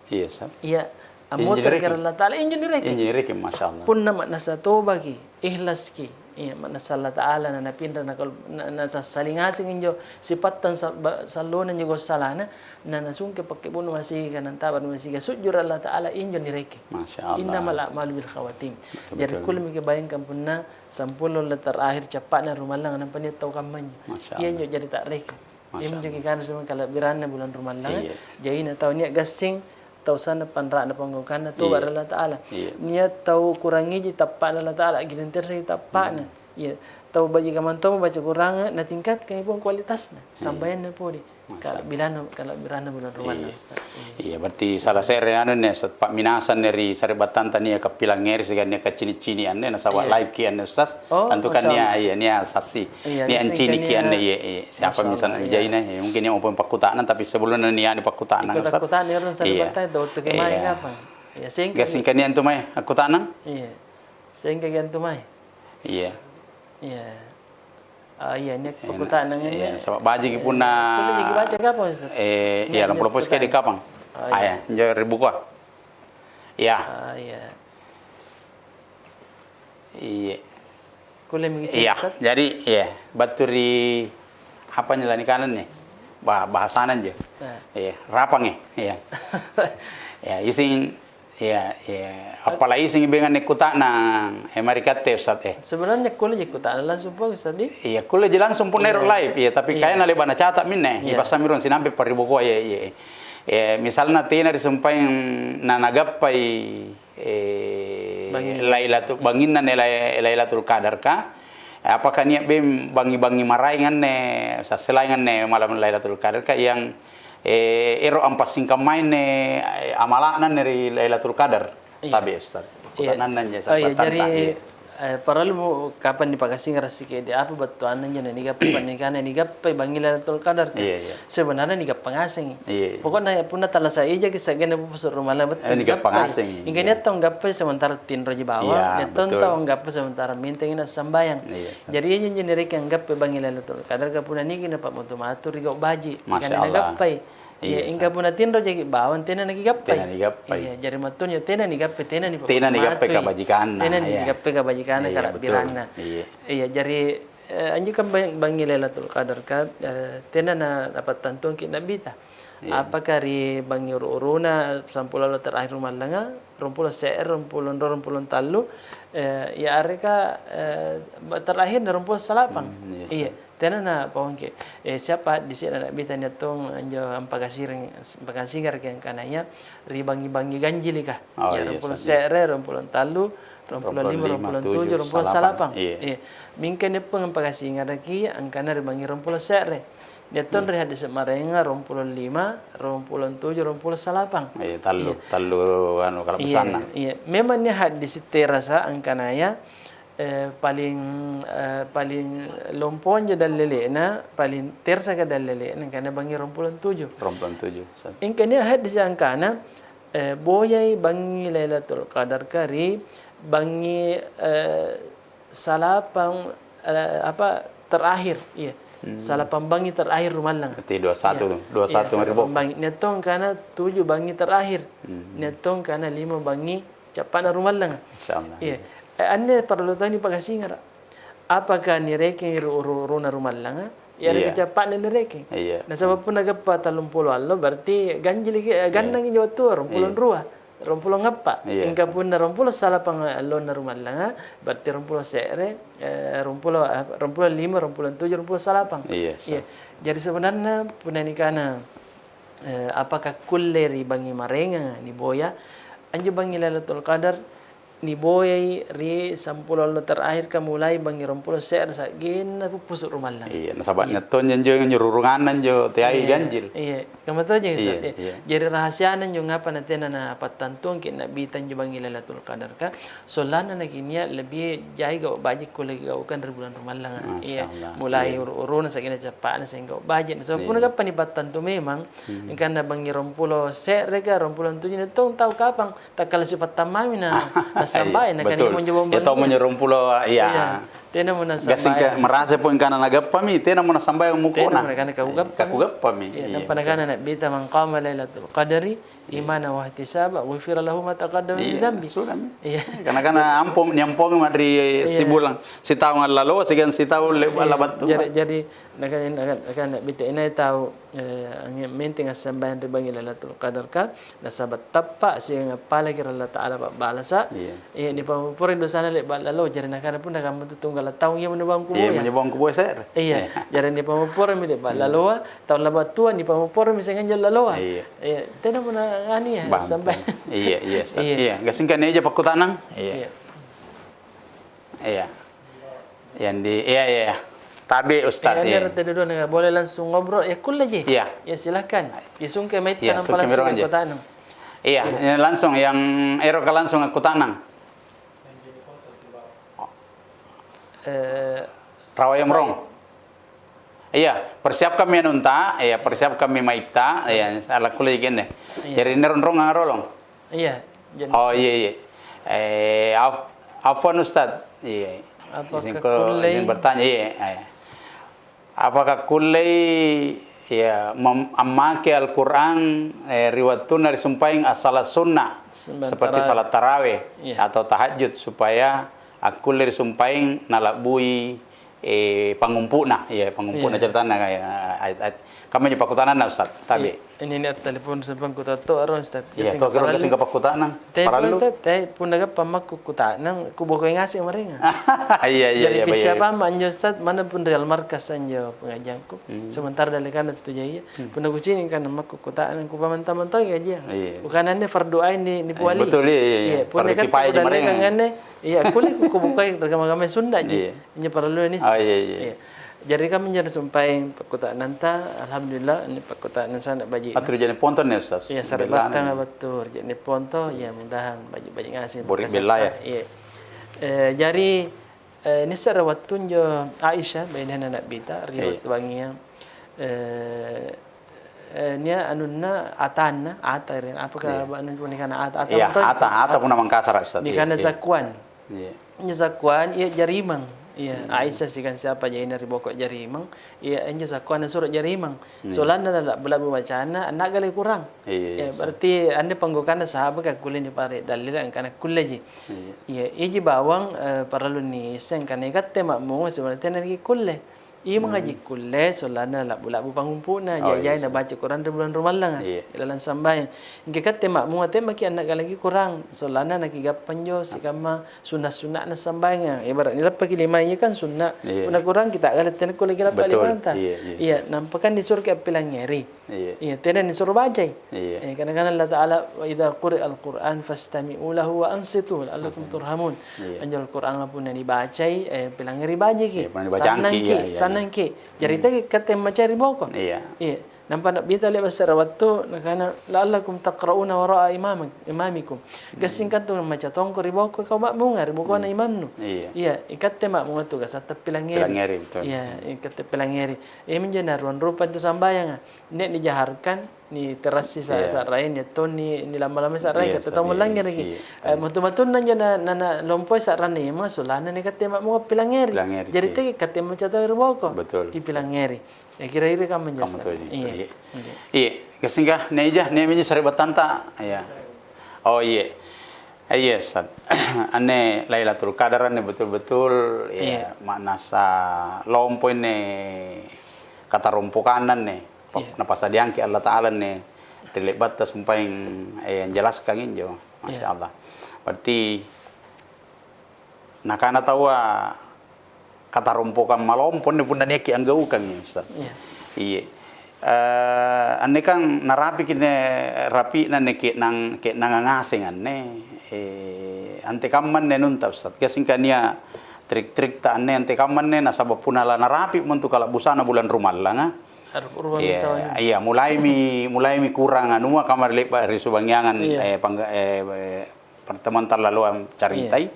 Iya, Ustaz. Iya, Injo ammotere' nirekeng. ri Allata'ala, injo nirekeng. Injo nirekeng, Masya Allah. Punna ma'nassa tobaki, ikhlaski, iya, ma'nassa Allata'ala na napinra nakal-, na, nasassaling ngaseng injo sipattang sa-, ba-, sallona injo gau' salana, na nasungke pakke buno masigika, nantaba' ri masigika, sujju' ri Allata'ala, injo nirekeng. Masya Allah. Innamal a'malu bil khawatim. Betul, Jari betul. kulle maki bayangkan punna sampulo lam terakhir cappa'na rumallang nampa nia' tau kamma injo. Masya Iya Allah. injo jari ta'rekeng. Masya Iami injo Allah. kikana semua kala'biranna bulang rumallanga, Iya. jaina tau nia' gassing, tau sanna' panra'na panggaukanna, toba' Iya. ri Allata'ala. Iya. Nia' tau kurangiji tappa'na Allata'ala, gilinterseki tappa'na. Hmm. Iya. Tau baji' kamantong baca Qur'anga, natingkatkangi pole kualitasna, Iya. sambayanna pole. Masya Allah. Kala'biranna, kala'biranna bulang rumalla, Iya. Ustaz. Iya. Iya, berarti salah se're anu anne, Ustaz, pa'minasang anne ri sari'battanta niaka pilangngeri siagang niaka cini'-cini' anne, nasaba' Iya. live-ki anne, Ustaz. Oh, Tantu kan Masya nia', Allah. iya, nia' sassi. Iya, Nia' niasseng anciniki kan anne, nia', iya, iya. Siapa Masya misalnya Allah, iya. jaina, iya, mungkin nia' mau pakkuta'nang, tapi sebelumnya nia' anu pakkuta'nang, Ustaz. Ikut-ikuta'ni orang Iya. sari'battanta, untuk kemarin Iya. apa? Iya, singkat. Gassingka nia' antu mae akkuta'nang? Iya. Singkat antu mae. Iya. Iya. Ah, iya, nia' Iya, pakkuta'nang iya, ini. Saba' bajiki Eh, punna, kulle jaki baca kapang, Ustaz? Eh, Nia', iya, nia' lampolo poski di pakkuta'nang. kapang? Ah, Ah, iya. iya, injo ri bukua. Iya. Ah, iya. Iya. Kulle maki Iya, Ustaz? jadi, iya, battu ri apa nila nikananne? Ba-, bahasana injo. Nah. Iya, rapangi, iya. Iya, ising Iya, iya. Appala' isingi benganne kuta'nang, eh, mae ri katte, Ustaz, eh. Sebenarnya kulle ji kuta'nang langsung pole, Ustaz, di? Iya, kulle ji langsung punna ero' Iya. live, iya, tapi Iya. kayana le'ba' nacata' minne, Iya. ipassammi rung sinampe' paribokoa, iya, iya. Eh, misalna tena ri sumpaeng na-, nagappai, eh, Bangngi. Lailatu-, bangnginna ne Lai-, Lailatul Qadarka, apakah nia' beng bangngi-bangngi maraeng anne, sasselaeng anne malam Lailatul Qadarka yang, eh, ero' ampassingkammai anne, eh, amala'na anne ri Lailatul Qadar? Iya. Tabe', Ustaz. Iya. Kuta'nanna anjo. Oh, iya, sambatanta, jari, iya. Eh, parallumo kapang nipakasingara' sikidi', apa battuanna anjo nanigappa, nikana nigappai bangngi Lailatul Qadar, kan? Iya, iya. Sebenarnya nigappa ngasengi. Iya, iya. Pokokna punna talasa ijaki sa'genna pupusu' rumalla, betul, eh, nigappa nigappai. Ngasengi, iya. Mingka nia' tau nggappai sementara tinroji bawang, iya, nia' tong betul. Tau nggappa sementara mintengi nassambayang. Iya, Ustaz. Jadi, ianjo niarekeng nggappai bangngi Lailatul Qadar, ka punna niki napa'matu-matu ri gau' baji', Masya Allah. Nigappai. Iya, iya, ingka Ustaz. Punna tinro jaki' bawang, tena nakigappai. Tena nigappai. Iya, jari mattunjo tena nigappai, tena nipamatu-matui. Tena nigappai kabajikanna, tena, iya. Nigappai kabajikanna, iya, kala'biranna. Betul. Iya. Iya, jari, eh, anjo kan bang-, bangngi Lailatul Qadar ka, eh, tena na-, napattantuangki' Na'bita. Iya. Apakah ri bangngi uru-uruna sampulo allo terakhir rumallanga, ruampulo se're, ruampulo anrua, ruampulo tallu, eh, yareka, eh, ba-, terakhirna ruampulo salapang? Hmm, iya, iya, Ustaz. Tena napauangki'. Eh, siapa haddisi'na Na'bita nia' tong anjo ampakasireng-, ampakasingaraki angkanaya ri bangngi-bangngi ganjilika. Oh, iya, ruampulo se're, ruampulo tallu, ruampulo lima, ruampulo tuju, ruampulo salapang. Iya. Iya. Mingka nia' pong ampakasingaraki angkana ri bangngi ruampulo se're. Nia' tong ri haddisi' maraenga ruampulo lima, ruampulo tuju, ruampulo salapang. Iya, tallu, tallu anu kala'bisanna. Iya, iya. Memang nia' haddisi' terasa angkanaya eh, paling, eh, paling lompo anjo dallele'na, paling tersaka dallele'na, angkana bangngi ruampulo tuju. Ruampulo tuju, Ustaz. Ingka nia' haddisi' angkana, eh, boyai bangngi Lailatul Qadar ka ri bangngi, eh, salapang, eh, apa, terakhir, iya. Hmm. Salapang bangngi terakhir rumallanga. Berarti dua satu, iya. Dua satu, iya, salapang bangngi. Nia' tong angkana tuju bangngi terakhir. Hmm. Nia' tong angkana lima bangngi cappa'na rumallanga. Insyaallah. Iya. Eh, anne parallu tau nipakasingara'. Apakah nirekeng ri uru-uruna rumallanga? Iya. Yareka cappa'na nirekeng? Iya. Nasaba' punna gappa tallumpulo allo, berarti ganjiliki, eh, iya, gannangi anjo wattua, ruampulo anrua, iya, ruampulo appa'. Iya, Ustaz. Ingka punna ruampulo salapang allonna rumallanga, berarti ruampulo se're, eh, ruampulo, eh, ruampulo lima, ruampulo tuju, ruampulo salapang. Iya, Ustaz. Iya. Jari sebenarnya punna nikana, eh, apakah kulle ri bangngi maraenganga niboya? Anjo bangngi Lailatul Qadar niboyai ri sampulo allo terakhirka, mulai bangngi ruampulo se're sa'genna puppusu' rumallanga. Iya, nasaba' nia' tonjo anjo, anjo rurunganna anjo teai ganjil. Iya, kamma tojeng, Ustaz. Iya, iya. Jari rahasiana anjo ngapa natena napattantuangki' Na'bita anjo bangngi Lailatul Qadarka? Sollanna nakinia' lebih jai gau' baji' kulle gaukang ri bulang rumallanga. Masya Allah. Iya, mulai uru-uruna sa'genna cappa'na seng gau' baji'. Nasaba' punna gappa nipattantu memang, angkanna bangngi ruampulo se'reka, ruampulo tuju, nia' tong tau kapang takkala sipattamami na, nassambayang, nakana, betul. Iya, tau monjo ruampulo, iya. Iya. Tenamo nassambayang. Gassingka merasa pun angkana nagappami, tenamo nassambayang mukona. Tenamo nakana kakugappami. Kakugappami. Iya, nampa nakana Na'bita, "Man qama lailatul qadri imanan wahtisaba, ghufira lahu ma taqaddama min dzambi." Iya, sudahmi. Iya. Karena, karena ampong, niampongi ma ri sibulang, sitaung allaloa, siagang sitaung le'ba' labattua. Jari, jari, nakana, nakana, nakana Na'bita, inai tau, eh, ange-, menteng assambayang ri bangngi Lailatul Qadar ka, nasaba' tappa' siagang appalaki ri Allata'ala pa'balasa. Iya. Iya, nipammopporoi dosana le'ba' lalo, jari nakana, "Punna kamma tu tunggala' taung, iamo nibawang kuboya." Iya, nibawang kuboya se're. Iya, jari nipammopporommi le'ba' laloa, taung labattua nipammopporommi siagang anjo laloa. Iya. Iya, tenamo na anu iya, sampai. Iya, iya, Ustaz. Iya. Iya, gassingka nia' ija pakkuta'nang? Iya. Iya. Iya. Yang di, iya, iya, iya. Tabe', Ustaz, iya. Iya, boleh langsung ngobrol? Ya, kulle ji. Iya. Ya, silakan. Isungke maitta, iya, nampa langsung akkuta'nang. Iya, iya, langsung yang eroka langsung akkuta'nang. Eh, Rawa yang sa- rong. Iya, persiapkanmi anunta, iya, persiapkanmi maitta, iya, ala kulle ji kenne. Iya. Jari, nirong-rongang rolong. Iya, jadi. Oh, iya, iya. Eh, af-, afwan, Ustaz. Iya. Apakah kullei? Izin bertanya, iya, iya. Apakah kullei, ya, mem-, ammake Al-Qur'an, eh, ri wattunna risumpaeng as-salat sunnah, seperti salat tarawih atau tahajud, supaya akkulle risumpaeng nala'bui eh, pangngumpu'na, iya, pangngumpu'na caritanna, iya, Ai-, ai-, kammaja pakkuta'nanna, Ustaz? Tabe'. Iya, ini nia' telepon sempang kutottoa ro, Ustaz. Iya, gassing tokiro parallu. Gassing kapakkuta'nang. Tapi, parallu. Ustaz, tapi punna gappa makkukkuta'nang, kubokoi ngaseng maraenga. Iya, iya, iya, iya. Jari, siapa ma anjo, Ustaz? Mana pun Real Markas anjo pengajianku. Hmm. Sementara dallekana tu jaia. Hmm. Punna kucini' kana makkukkuta'nang, kupamantang-mantangi kajia. Iya. Kukana anne fardu ain ni, ni. Eh, puali. Betul, iya, iya, iya. Iya, punna fardu kifayah ji maraenga. Iya, kulle ku-, kubokoi kamma-kamma sunna' ji. Iya. Injo parallu ni. Oh, iya, iya. Iya. Jari kaminjo sumpaeng pakkuta'nanta, alhamdulillah, anne pakkuta'nang sanna' baji'. Attu ri Je'ne' Ponto anne, Ustaz? Iya, sari'battanga battu ri Je'ne' Ponto, iya, mudahan baji'-baji' ngaseng. Bori' bellaya. Iya. Eh, jari, eh, nissara wattu injo Aisyah, bainenna Na'bita, ri wattu bangngia, eh, eh, nia' anunna atanna, ata ri, apaka anu nikana ata, ata betul? Iya, ata, ata punna Mangkasara', Ustaz. Iya, iya. Nikana Zakwan. Iya. Injo Zakwan, iya, jarimang. Iya, hmm. Aisyah siagang siapa jaina ri boko' jarimang. Iya, injo Zakwan nasuro jarimang. Hmm. Sollanna na la'bu-la'bu bacana, anna'galaki Kurang. Iya, iya, iya, berarti anne panggokanna sahabaka kulle nipare' dalila angkana kulleji. Iya. Iya, iji bawang, eh, parallu niisseng angkana ikatte ma'munga sebenarnya tena naki kulle. Iya mangaji kulle, sollanna la'bu-la'bu pangumpu'na, jai-jai nabaca Kurang ri bulang rumallanga, ilalang sambayang. Mingka katte ma'munga te'maki anna'galaki Kurang, sollanna nakigappa anjo sikamma sunna'-sunna'na sambayanga. Ebara' nilappaki limai, iya kan sunna'. Iya. Punna Kurang kita gala tena kulle kilappa limanta. Betul. Iya, iya. Iya, nampa kan nisuroki appilangngeri. Iya. Iya, tena nisuro bacai. Iya. Eh, kana-kana Allata'ala, "Wa idza quri'al Qur'an fastami'u lahu wa ansitu la'allakum turhamun." Iya. Anjo Al-Qur'anga punna nibacai, eh, pilangngeri bajiki. Iya, punna nibacangki, sannangki, iya, iya, iya. Sannangki. Jari teki katte macai ri boko. Iya. Iya. Nampa Na'bita le'ba' se're wattu nakana, "La'allakum taqra'una wara'a imama-, imamikum." Gassing kantu maca tongko ri boko kau ma'munga ri bokona imamnu. Iya. Iya, ikatte ma'munga tu gasatta pilangngeri. Pilangngeri, betul. Iya, ikatte pilangngeri. Iyaminjo naruang rupa antu sambayanga. Nia' nijaharkan, niterassi sa-, sa'raeng, nia' tong ni-, nilamma-lammai sa'raeng, iya, kata tau mullangngereki. Iya, iya. Eh, matu-matunna anjo na, na, nalompoi sa'ranna imang, sollanna nikatte ma'munga pilangngeri. Pilangngeri, iya. Jari teki katte maca tau ri boko. Betul. Kipilangngeri. Ya, kira-kira kamma anjo, Ustaz. Kamma toji, iya. Iya. Iya. Iya, gassingka, nia' ija, nia' minjo sari'battanta. Iya. Oh, iya. Iya, Ustaz. Anne Lailatul Qadar anne betul-betul, iya, ma'nassa lompo anne katarompokanna anne. Pa-, napasadiangki Allata'ala anne ri le'batta sumpaeng, eh, anjelaskangi injo. Masya Allah. Berarti nakana taua, katarompokang malompo anne punna niakki anggaukangi, Ustaz. Iya. Iya. Eh, anne kan narapiki anne rapi'na anne ke'nang-, ke'nanga ngaseng anne, eh, antekamma anne anunta, Ustaz. Gassingka nia' trik-trikta anne antekamma anne, nasaba' punna lanarapi'mo antu kala'busana bulang rumallanga. Iya, iya, mulaimi, mulaimi kurang anua kamma ri le'ba' ri subangngiangang, eh, pangga-, eh, eh, pertemuan tallaloang caritai.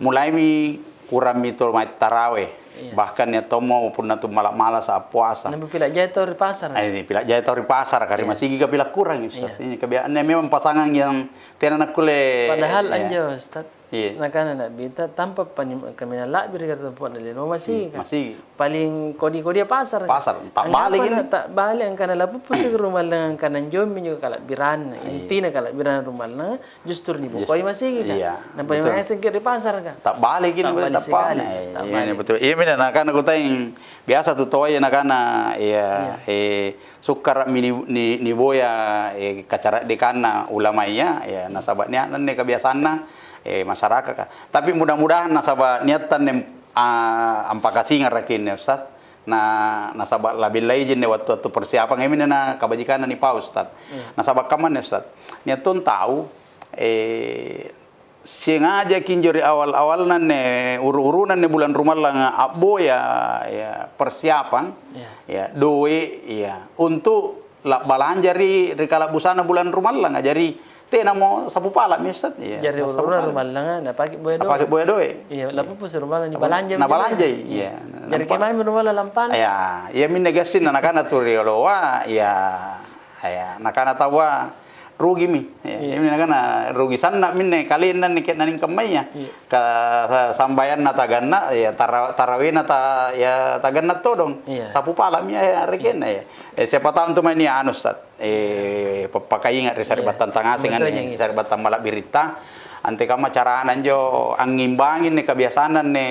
Mulaimi kurammi tau mae taraweh. Iya. Bahkan nia' tommo punna tu mala'-malasa appuasa. Nampa pila' jai tau ri pasara. Eh, pila' jai tau ri pasara, ka ri masigika pila' kurangi, Ustaz. Iya. Ini kebiasaanna memang pasangang yang tena nakkulle. Padahal anjo, Ustaz, nakana Na'bita, tampa pani-, kaminang la'birika ri tompo'na lino masigi. Masigi. Paling kodi-kodia pasara. Pasara, ta'bali' angkana, ta'bali' angkana lapuppusi rumallanga angkana anjomi anjo kala'biranna. Iya. Intina kala'biranna rumallanga justru nibokoi masigika. Iya, betul. Nampa ngasengki ri pasaraka. Ta'baliki, ta'bali' sikali. Iya, betul. Iya, mina nakana kutaeng biasa tu toaya nakana, iya, eh, sukkara'mi ni, ni, niboya, eh, kacara'dekanna ulamaya, ya, nasaba' nia' anne kebiasaanna, eh, masyarakaka. Tapi mudah-mudahan nasaba' niattanne ah, ampakasingaraki anne, Ustaz. Na, nasaba' labellaiji anne wattu-wattu persiapang, iami anne na kabajikanna nipau, Ustaz. Iya. Nasaba' kamma anne, Ustaz. Nia' tong tau, eh, sengajaki injo ri awal-awalna anne, uru-uruna anne bulang rumallanga a'boya, ya, persiapang, ya, doe', ya, untuk la'balanja ri, ri kala'busana bulang rumallanga. Jari, tenamo sapu pala'mi, Ustaz. Iya, jari sapu pala'. Uru-uruna rumallanga, napake boya doe'. Napake boya doe'. Iya, lapuppusi rumalla nibalanja. Nabalanjai, iya. Jari kemaemi rumalla lampana? Iya, iaminne gassing na nakana tu rioloa, iya, iya, nakana taua, "Rugimi." Iya, iaminne nakana, "Rugi sanna' minne kalenna anne ke'nang kammaya." Iya. Ka sa-, sambayanna taganna, ya, tara-, tarawena ta-, ya, taganna todong. Iya. Sapu pala'mi, ya, rekenna, ya. Eh, siapa tahu antu mae nia' anu, Ustaz. Eh, pappakainga' ri sari'battanta ngaseng anne, sari'battang mala'biritta. Antekamma carana anjo angngimbangi anne kebiasaanna anne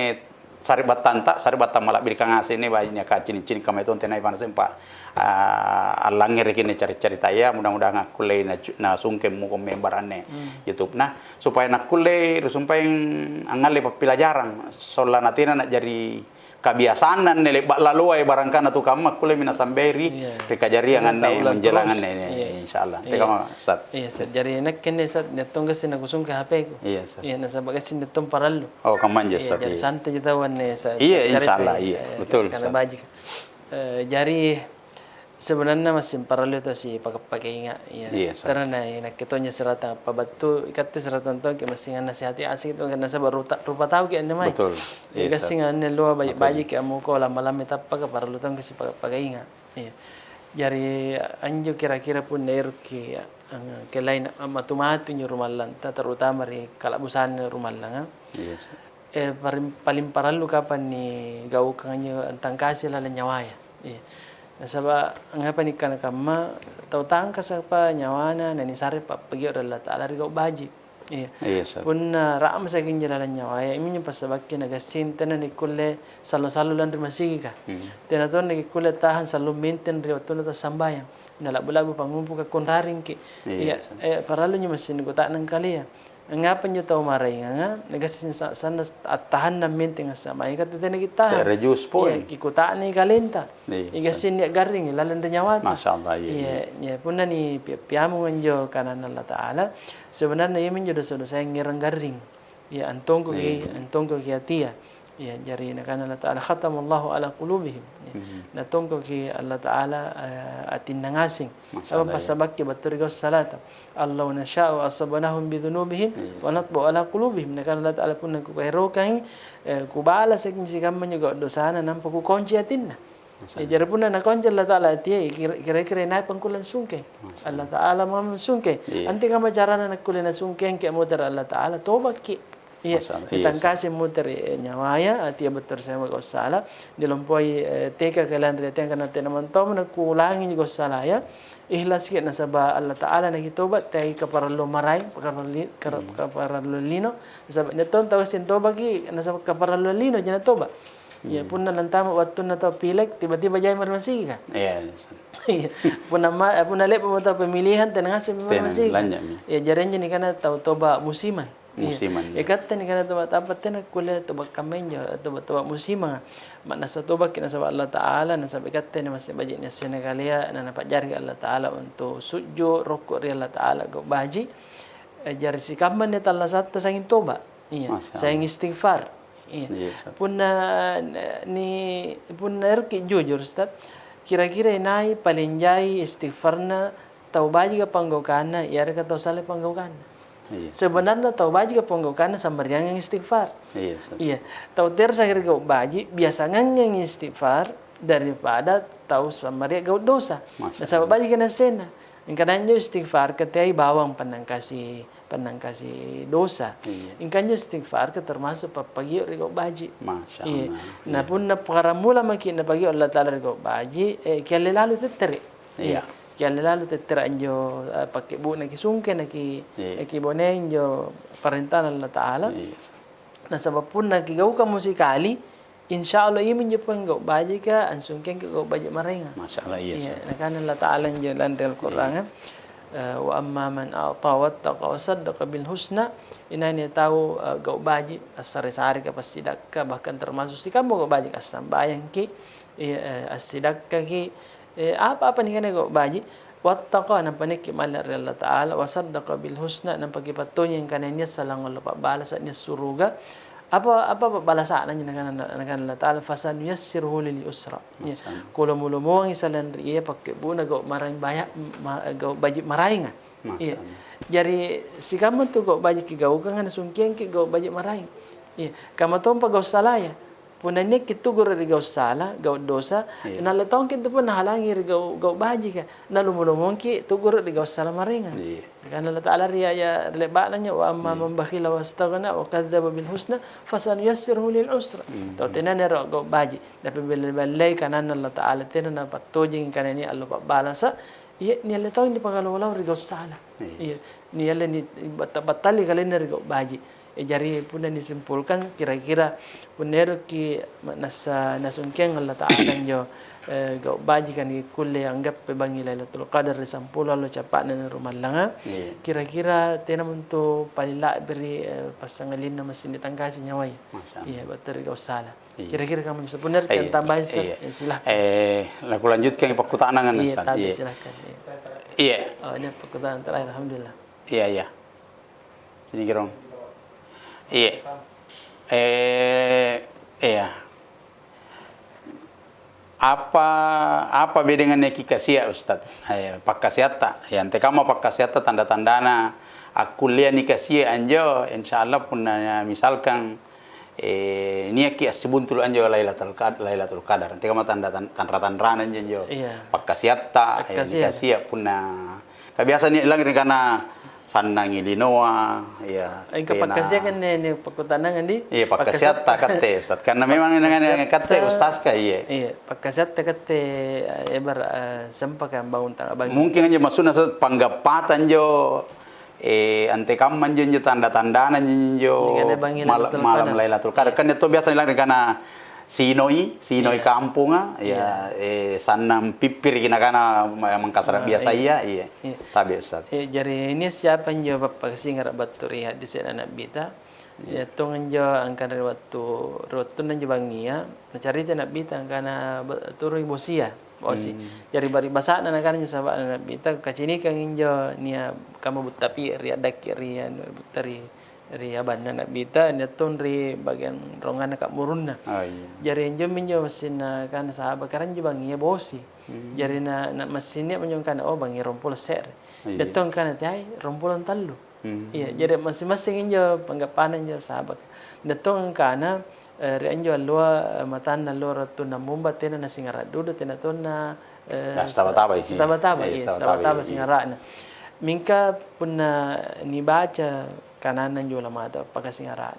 sari'battanta, sari'battang mala'birikang ngasengi baji' niaka cini'-cini' kamma tong tenaya pa nasempa, ah, allangngereki anne cari-caritaya, mudah-mudahan akkullei nacu-, nasungkeng muko membaranne YouTube-na, supaya nakkullei risumpaeng angngalle pappilajarang, sollanna tena na'jari kabiasanna anne le'ba' laloa, barangkana tu kamma kullemi nasambei ri, iya, ri kajariang anne, menjelang anne, iya, insyaallah. Iya. Teka ma, Ustaz. Iya, Ustaz. Jari nakke anne, Ustaz, nia' tong gassing nakusungke H P-ku. Iya, Ustaz. Iya, nasaba' gassing nia' tong parallu. Oh, kammanja, iya, Ustaz, jari iya. Santai tau anne, Ustaz. Iya, insyaallah, iya. Betul, Ustaz. Karena baji'. Eh, jari sebenarnya masih parallu tau sipaka-paka inga', iya. Iya, Ustaz. Karena nakke tonja siratang appabattu, ikatte siratang tongki' massing annasehati aseng tu, nasaba' ruta-, rupa tauki' anne mae. Betul. Iya, Ustaz. Gassing anne alloa baji'-bajiki ammuko lamma-lamma tappaka parallu tongki' sipaka-paka inga'. Iya. Jari anjo kira-kira punna eroki, ang-, kellaina ammatu-matu injo rumallanta, terutama ri kala'busanna rumallanga. Iya, Ustaz. Eh, paling, paling parallu kapang nigaukang anjo antangkasi lalang nyawaya. Iya. Nasaba' angngapa nikkana kamma, tau tangkasapa nyawana nanisare pappagio' ri Allata'ala ri gau' baji'. Iya. Iya, Ustaz. Punna ra'masaki injo lalang nyawaya, iaminjo passabakki nagassing tena nikkulle sallo-sallo lanri masigika. Hmm. Tena tonna kikkulle tahang sallo minteng ri wattunna tassambayang. Nala'bu-la'bu pangngumpuka konraringki. Iya, iya, Ustaz. Eh, parallu injo massing nikuta'nang kalia. Angngapa injo tau maraenganga, nagassing sa-, sanna attahanna minteng assambayang, ka tena kittahang. Se're jus pole. Iya, kikuta'nai kalenta. Iya, Ustaz. Igassing nia' garring lalang ri nyawata. Masya Allah, iya, iya, iya. Iya, punna nipia-piamung anjo kananNa Allata'ala, sebenarna iaminjo dosa-dosaya ngerang garring. Iya, antongkoki, iya, antongkoki atia. Iya, jari nakana Allata'ala, "Khatamallahu ala qulubihim." Iya. Mhm. Natongkoki Allata'ala, eh, atinna ngaseng. Masya Allah, iya. Apa passabakki battu ri gau' salata. "Allau nasya'u asabnahum bidzunubihim, iya, wa natba'u ala qulubihim." Nakana Allata'ala, "Punna kukaerokangi, eh, kubalasaki sikamma anjo gau' dosana, nampa kukonci atinna." Masya Allah. Eh, jari punna nakonci Allata'ala atia, kira-, kira-kira inai pangkulle sungke? Masya Allah. Allata'ala mamo sungke. Iya. Antekamma carana nakkulle nasungkeangki ammotere' Allata'ala? Tobakki. Iya, masya Allah. Iya, nitangkasi mutere', eh, nyawaya, atia battu ri sallea gau' sala, nilompoi, eh, tekaka lanri atia angkana tena mantong nakuulangi gau' salaya, ikhlaski nasaba' Allata'ala nakitoba', teai kaparalluang maraeng, kaparalli-, kara-, hmm, kaparalluang lino, nasaba' nia' tong tau gassing tobaki, nasaba' kaparalluang linoja natoba'. Iya, hmm, punna lantama' wattunna tau pilek, tiba-tiba jai mari masigika. Iya, iya. Iya. Punna ma-, punna le'ba'mo tau pemilihan, tena ngasengmi mari masigika. Tena, lanja'mi. Iya, jari anjo nikana tau toba' musiman. Iya. Musiman, iya. Ikatte nikana toba' tampa' tena kulle toba' kamma injo, toba'-toba' musimanga. Ma'nassa tobakki nasaba' Allata'ala, nasaba' ikatte massing baji' niasseng kalea, na napa'jariki Allata'ala untu' sujju', rokko' ri Allata'ala, gau' baji'. Eh, jari sikamma anne tallasatta sanging toba'. Iya, masya Allah. Sanging istighfar. Iya. Iya, Ustaz. Punna, ni, punna eroki' jujur, Ustaz, kira-kira inai paling jai istighfarna tau bajika panggaukanna, yareka tau salai panggaukanna? Iya, Ustaz. Sebenarna tau bajika panggaukanna sammariangang istighfar. Iya, Ustaz. Iya. Tau terusaki ri gau' baji', biasa ngangngang istighfar daripada tau sammaria gau' dosa. Masya Allah. Nasaba' bajiki naassenna. Angkana anjo istighfar ka teai bawang pannangkasi pannangkasi dosa. Iya. Ingkanjo istighfar ka termasuk pappagio' ri gau' baji'. Masya Allah. Iya. Iya. Na punna pakaramula maki' napagio' Allata'ala ri gau' baji', eh, kialle lalu tettere'. Iya. Iya. Kialle lalu tettere' anjo, eh, pakke'bu'na kisungke naki-, iya, nakibonei anjo parentana Allata'ala. Iya. Nasaba' punna kigaukammo sikali, insya Allah, iaminjo pole gau' bajika ansungkeangki gau' baji' maraenga. Masya Allah, iya, iya, Ustaz. Nakana Allata'ala injo lalang ri Al-Qur'anga, iya, eh, "Wa amma man a'ta wattaqa wa saddaqa bil husna," inai-nai tau, eh, gau' baji', assare-sareka, passidakka, bahkan termasuk sikamma gau' baji', assambayangki, iya, eh, assidakkaki, eh, apa-apa nikanaya gau' baji', wattaqa, nampa nia'ki' malla' ri Allata'ala, wa saddaqa bil husna, nampa kipattojeng angkana nia' sallang allo pa'balasa', nia' suruga. Apa, apa pa'balasa'na anjo? Nakana, nakana Allata'ala, "Fasanuyassiruhu lil yusra." Ya, masya Allah. Kulomo-lomoangi sallang ri ia pakke'bu'na gau' maraeng baya-, ma-, gau' baji' maraenga. Masya Allah. Iya. Jari, sikamma antu gau' baji' kigaukanga nasungkeangki gau' baji' maraeng. Iya. Kamma tompa gau' salaya. Punna nia'ki' tu'guru' ri gau' sala, gau' dosa, iya, naalle tongki' antu pole nahalangi ri gau', gau' bajika. Nalomo-lomongki' tu'guru' ri gau' sala maraenga. Iya. Nakana Allata'ala ri aya' ri le'ba'na anjo, "Wa amma, iya, man bakhila wastaghna wa kadzdzaba bil husna fasanuyassiruhu lil usra." Hmm. Tau tenaya naero' gau' baji', napabelle-bellei kananNa Allata'ala, tena napattojengi angkana nia' allo pa'balasa', iya, nialle tong nipakalawa-lawang ri gau' sala. Iya. Iya, nialle ni-, batta-, battalli kalenna ri gau' baji'. Eh, jari punna nisimpulkan, kira-kira punna eroki ma-, nassa-, nasungkeang Allata'ala anjo, eh, gau' bajika nikkulle anggappai bangngi Lailatul Qadar ri sampulo allo capa'na na rumallanga, Iya. kira-kira tenamo antu paling la'biri, eh, passangalinna massing nitangkasi nyawaya. Masya Allah. Iya, battu ri gau' sala. Iya. Kira-kira kamu bisa benar Iya. kan tambahin, Ustaz? Iya. Ya, silahkan. Eh, lakulanjutkan pakkuta'nangang, Iya, Ustaz. tabe, Iya. silahkan. Iya. Iya. Oh, ini perkuta'nang terakhir, alhamdulillah. Iya, iya. Sini, Kirong. Iya. Eh, iya. Apa, apa bedanganna kikasia, Ustaz? Eh, pakkasiatta. Ya, antekamma pakkasiatta tanda-tandana akkullea nikasia anjo, insya Allah punna misalkan, eh, niakki assibuntulu anjo Lailatul Qad-, Lailatul Qadar. Antekamma tanda-, tan-, tanra-tanrana anjo, anjo. Iya. Pakkasiatta, eh, Pakkasia. nikasia punna Ka biasa ni-, langngi nikana sannangi linoa, iya, Engka tena pakkasiakang ni, ni pakkuta'nangang di? Iya, pakkasiatta Pakkasiatta. katte, Ustaz. Karena memang dengan Pakkasiatta. katte Ustaz ka, iya. Iya, pakkasiatta katte, eh, ebara', eh, sempaka ambangung tanga bangi. Mungkin anjo maksudna, Ustaz, panggappata anjo, eh, antekamma anjo, anjo tanda-tandana anjo, anjo Nikana bangi mal-, Lailatul malam Qadar. Lailatul Qadar. Iya. Kan itu biasa nilang nikana Sinoi, sinoi Iya. kamponga, ya, Iya. eh, sannang pippiriki nakana ma-, Mangkasara' Ah, biasa iya. iya, iya. Iya. Tabe', Ustaz. Eh, jari nia' siapa injo pappakasingara' battu ri haddise'na Na'bita? Iya. Iya tong injo angkana ri wattu, ri wattunna injo bangngia, nacarita Na'bita angkana ba-, turungi bosia, bosi. Hmm. Jari bari' basa'na nakana injo sahaba'na Na'bita, "Kacinikang injo nia' kamma butta pie ri addakke ri anu, butta ri ri abanna Na'bita, nia' tong ri bagiang rawanganna ka'murunna." Oh, iya. Jari anjomi injo massing nakana sahaba', "Kara anjo bangngia bosi." Hmm. Jari na, na massing nia' minjo angkana, "Oh, bangngi ruampulo se're." Iya. Nia' tong angkana, "Teai, ruampulo tallu." Hmm. Iya, jari massing-massing injo panggappana injo sahaba'. Nia' tong angkana, eh, ri anjo alloa, eh, matanna alloa wattunna mumba tena nasingara' dudu, tena tonna, eh, Nah, sitaba-taba isi. sitaba-taba, Eh, iya, sitaba-taba sitaba-taba iya. singara'na. Mingka punna nibaca kananna anjo ulamata pakkasingara',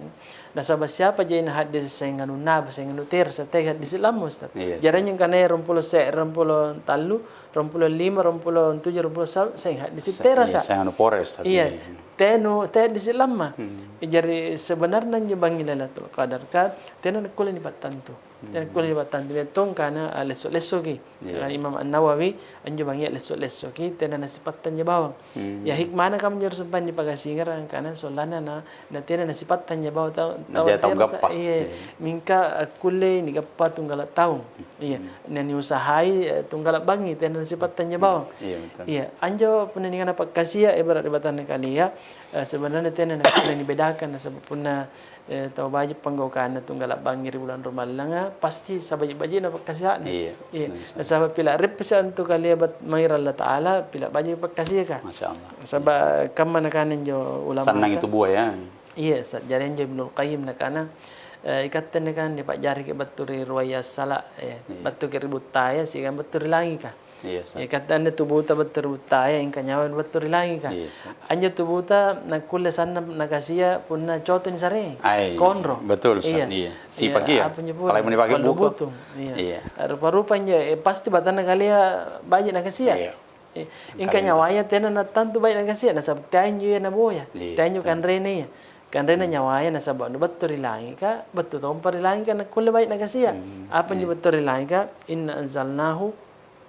nasaba' siapa jaina haddese' seng anunna, seng anu terasa, teai haddese' lammo, Ustaz. Iya, Jari sih. anjo angkana ruampulo se're, ruampulo tallu, ruampulo lima, ruampulo tuju, ruampulo sallu, seng haddese' Se-, terasa. iya, seng anu pore, Ustaz. Iya, Iya. tenu, teai haddese' lamma. Hmm. Jari sebenarna anjo bangngi Lailatul Qadar ka, tena nakkulle nipattantu. Tena Hmm. kulle nipattantu. Nia' tong angkana, ah, lesso-lessoki. Iya. Kata Imam An-Nawawi, anjo bangngia lesso-lessoki, tena nasipattanja bawang. Hmm. Ya, hikmahna kamma anjo sumpaeng nipakasingara' angkana sollanna na, na tena nasipattanja bawang tau, Naja tau terasa, gappa. Iya. Iya. Mingka akkullei nigappa tunggala' taung. Iya. Hmm. Na niusahai, eh, tunggala' bangngi, tena nasipattanja bawang. Iya, betul. Iya. Anjo punna nikana pakkasia, ebara' ri batangkalia, eh, sebenarnya tena nakkulle nibedakan, nasaba' punna eh, tau baji' panggaukanna tunggala' bangngi ri bulang rumallanga, pasti sabaji'-baji'na pakkasia'na. Iya. Iya. Nah, nasaba' pila' reppesi antu kalia bat-, mae ri Allata'ala, pila' baji' pakkasiaka. Masya Allah. Nasaba' kamma nakana injo ulamata. Sannangi tubua, ya. Iya, sa-, jari injo Ibnul Qayyim nakana, eh, ikatte anne kan nipa'jariki battu ri ruaya sala, eh, Iya. battuki ri buttaya, siagang battu ri langika. Iya, Ustaz. Iya, katte anne tubuta battu ri buttaya, ingka nyawa battu ri langika. Iya, Ustaz. Anjo tubuta nakkulle sannang nakasia punna coto nisarei. Ai, Konro. betul, Ustaz. Iya. Iya. Iya, Sipaki ya? apa injo pole? Apalagi mau dipakai Pallu buku. butung. Iya. Iya. Rupa-rupa injo, eh, pasti batanna kalia baji' nakasia. Iya. Eh, ingka Angkali nyawaya tena nattantu baji' nakasia, nasaba' teai injo iya naboya. Iya, Teai injo betul. kanrena iya. Kanrena Hmm. nyawaya nasaba' anu battu ri langika, battu tompa ri langika nakkulle baji' nakasia. Hmm, Apa injo iya. battu ri langika? "Inna anzalnahu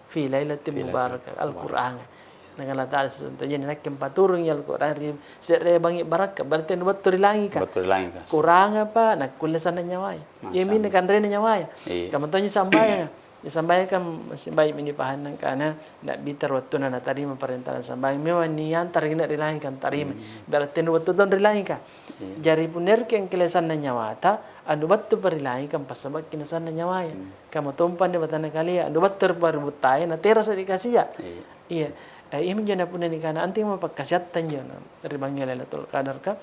fi lailatin Fi lailatin mubarakah." mubarakah. Al-Qur'an. Nakana Allata'ala, "Sesungguhnya nakke ampaturungi Al-Qur'an ri se're bangngi barakka'," berarti anu battu ri langika. Battu ri langika. Kurang apa? Nakkulle sannang nyawaya. Masya Iyaminne Allah. kanrena nyawaya. Iya. Kamma tonji sambayanga. Sambayanga kan masih baji'mi nipahanna angkana Na'bita ri wattunna natarima parentana sambayang, memang niantaraki na ri langika antarima. Hmm. Berarti anu battu tong ri langika. Iya. Jari punna eroki angkilei sannang nyawata, anu battupa ri langika ampassabakki nasannang nyawaya. Hmm. Kamma tompa anne batanna kalia, anu battu ri buttaya, naterasa nikasia. Iya. Iya. Eh, iaminjo na punna nikana, antingmo pakkasiatta injo na ri bangngi Lailatul Qadar ka,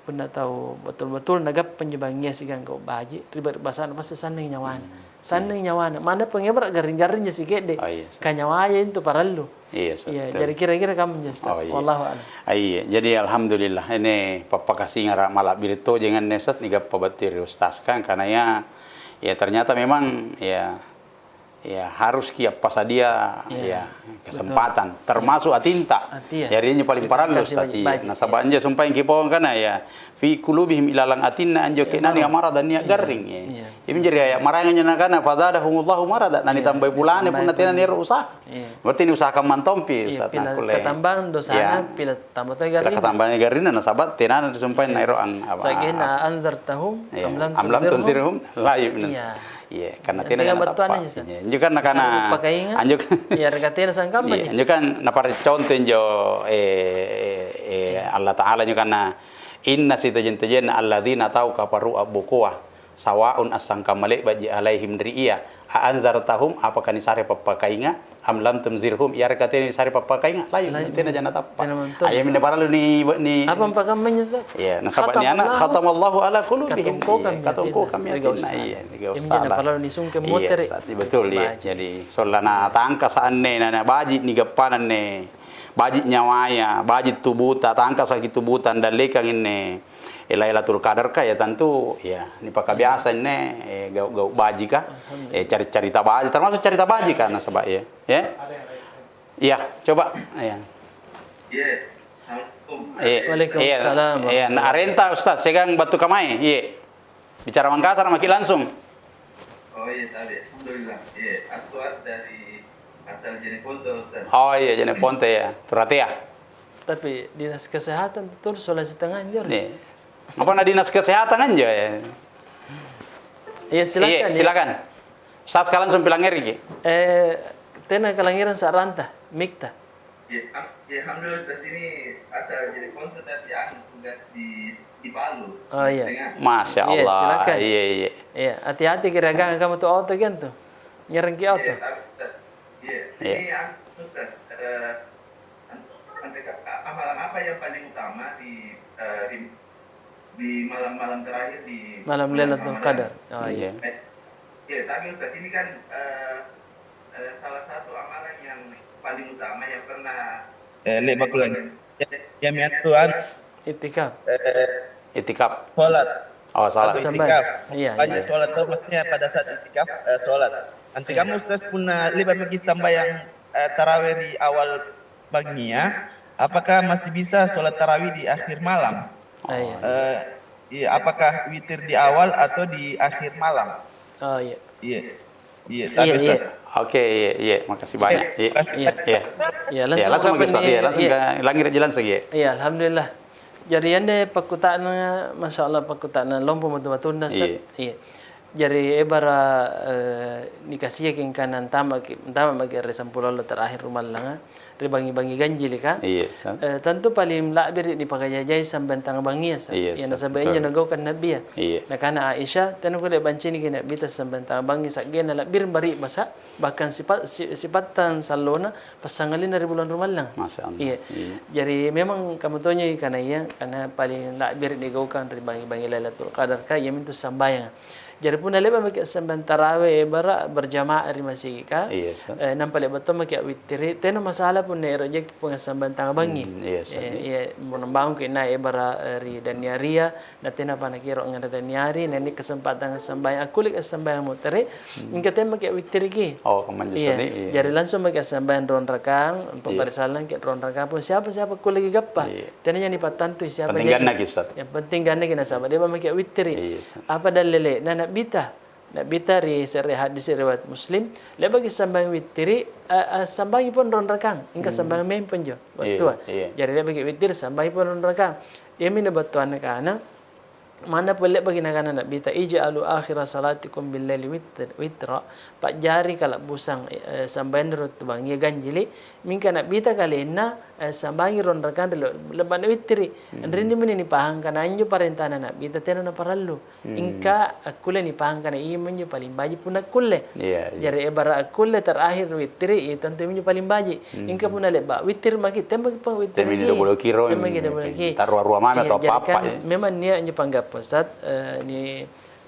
punna tau betul-betul nagappa injo bangngia siagang gau' baji', ri ba-, basana pasti sannang nyawana. Hmm. Sannang Iya. nyawana. Manna pengebara' garring-garring ja sike'de'. Oh, iya, Ustaz. Ka nyawaya intu parallu. Iya, Ustaz, Iya, betul. jari kira-kira kamu injo, Ustaz. Oh, iya. Wallahu a'lam. Ah, iya. Jadi, alhamdulillah, ini pappakasingara' mala'biri' tojeng anne, Ustaz, nigappa battu ri Ustaz, kan, karena ya, ya, ternyata memang, ya, Ya, haruski appasadia, ya, kesempatan, termasuk atinta. Atia. Jadi, injo paling parallu, Ustaz, iya. Nasaba' injo sumpaeng kipong kana, ya, fi qulubihim, ilalang atinna anjo ke'nanga maradan nia' garring, ya. Iya. Iami jari aya' maraenga injo nakana, "Fazadahumullahu marada," nanitambai pulane punna tena niero usaha. Iya. Berarti niusahakan mantompi, Ustaz, pila nakkulle. Katambang dosana, pila tambah to garrinna. Pila katambang garrinna, nasaba' tenana disumpaeng naero ang-, apa, sa'genna anzartahum, iya, am lam tunzirhum, la yu'minun. Iya. Iya, karena tena battuanna, Ustaz. Iya, injo kan nakana, anjo kan, iya, rega tena sangkamma ji. Injo kan napare' conto injo, eh, eh, eh, Allah Ta'ala injo kana, "Inna sitojeng-tojenna alladzina tau kafaru a'bukoa, sawaun assangkamma le'ba'ji alaihim ri ia, a anzartahum, apaka nisare pappakainga, am lam tunzirhum, yareka tena nisare pappakainga, la yu'minun, tena jana tappa." Tena mentong. Ayo minne parallu ni, ni apa mpakamma injo, Ustaz? Iya, nasaba' ni ana', khatamallahu ala qulubihim. Katongkokang yatinna. Iya, katongkokang yatinna. Iya, parallu nisungke motere'. Iya, Ustaz, betul, iya. Jadi, sollana tangkasa anne, na, na baji' ni gappana anne. Baji' nyawaya, baji' tubuta, tangkasaki tubuta, andallekang inne, eh, Lailatul Qadarka, ya tentu, ya, nipakabiasa inne, eh, gau'-gau' bajika, eh, cari-carita baji', termasuk carita bajika, nasaba', ya. Ya? Iya, coba, ya. Iya. Waalaikumsalam. Iya, na arenta, Ustaz, siagang battu kamae, iya. Bicara Mangkasara' maki' langsung. Oh iya, tadi. Alhamdulillah. Iya, Aswad dari asal Jeneponto, Ustaz. Oh iya, Jeneponto ya. Turatea. Tapi dinas kesehatan betul sola setengah anjor. Iya. Apa na dinas kesehatan anjo ya? Iya, silakan, iya, silakan. Ustaz ka langsung pilangngeriki. Eh, tena kalangngerang sa'ranta, mikta. Iya, am-, iya, alhamdulillah, Ustaz, ini asal Jeneponto tapi anu, tugas di, di Palu, oh, iya. Setengah. Masya Allah. Iya, silakan. Iya, iya. Iya, hati-hati kira-kira kamu tuh oto kan tuh. Nyerengki oto. Iya, tapi, Ustaz, iya. Iya. Ini, anu, Ustaz, eh, anu, anu, amalan apa yang paling utama di, eh, di, di malam-malam terakhir di malam Lailatul Qadar. Oh, iya. Iya. Eh, iya, tapi Ustaz, ini kan, eh, eh, salah satu amalan yang paling utama yang pernah, eh, le'ba' kuulangi. Ya, ya, miattu anu. Itikaf. Eh, itikaf. Sholat. Oh, sholat. Atau itikaf. Iya, iya. Banyak sholat tuh, maksudnya pada saat itikaf, eh, sholat. Nanti kamu, Ustaz, punna le'ba' maki' sambayang, eh, tarawih di awal bangngia, apakah masih bisa sholat tarawih di akhir malam? Oh, iya. Eh, iya, apakah witir di awal atau di akhir malam? Oh, iya. Iya. Iya, iya, tapi iya. Ustaz. Oke, iya, iya, makasih banyak. Iya, iya, iya. Iya, langsung, iya, langsung maki' Ustaz, iya, langsung ka, langi' aja langsung, iya. Iya, alhamdulillah. Jari anne pakkuta'nanga, masya Allah, pakkuta'nang lompo matu-matunna, Ustaz. Iya. Iya. Jari ebara', eh, nikasiaki engkana antama' maki', antama' maki' ri sampulo allo terakhir rumallanga, ri bangngi-bangngi ganjilika. Iya, Ustaz. Eh, tentu paling la'biri' nipakajajai sambayang tangnga bangngia, Ustaz. Iya, Ustaz, nasaba' injo nagaukang Nabia. Iya. Nakana Aisyah, "Tena kulle banciniki Nabita sambayang tangnga bangngi, sa'genna la'birang bari'basa', bahkan sipa-, si-, sipattang sallona passangalinna ri bulang rumallang." Masya Allah. Iya. Iya. Jari memang kamu tonji kana iya, karena paling la'biri' nigaukang ri bangngi-bangngi Lailatul Qadar ka, iamintu sambayanga. Jari punna le'ba' maki' sambayang tarawih, ebara' berjamaah ri masigika, iya, Ustaz, eh, nampa le'ba' to maki' a'wittiri', tena masalah punna ero' jaki' punna sambayang tangnga bangngi. Hmm, iya, Ustaz. Eh, iya, punna bangunki' inai ebara', eh, ri danniaria, na tenapa nakiro' angnganre danniari, na nia' kesempatan sambayang, akkulleki' sambayang mutere', hmm, mingka tena maki' a'wittiriki. Oh, kammanjo, iya, Ustaz, iya. Jari langsung maki' sambayang ruang rakang, iya, ampa'bari sallangki' ruang rakang pun siapa-siapa kulleki' gappa. Iya. Tenaya nipattantui siapa. Penting gannaki, Ustaz. Yang penting gannaki nasaba' le'ba' maki' a'wittiri'. Iya, Ustaz. Apa dallele'na? Nabita. Nabita ri se're hadisi riwayat Muslim, le'baki sambayang wittiri', a-, a-, sambayangi pon ruang rakang, mingka sambayang mempo injo battua. Iya, iya. Jari le'baki wittiri', sambayangi pon ruang rakang. Iami na battuanna kana, manna pole le'baki nakana Nabita, "Ij'alu akhira salatikum bil laili witr-, witra." Pa'jari kala'busang, eh, sambayanna ri wattu bangngia ganjili, mingka Nabita kalenna, eh, sambayangi ruang rakang ri le-, le'ba'na wittiri'. Hmm. Anrinni meni nipahang kana anjo parentana Nabita tena naparallu. Hmm. Mingka akkulle nipahang kana iaminjo paling baji' punna akkulle. Iya, iya. Jari ebara' akkulle terakhir wittiri', iya tentu iaminjo paling baji'. Hmm. Mingka punna le'ba' wittiri' maki', temmaki pang wittiri'. Temmaki doboloki ro, temmaki doboloki. Tarua-rua mami atau apa-apa, ya. Iya, jari kan memang nia' injo panggappa, Ustaz, eh, ni,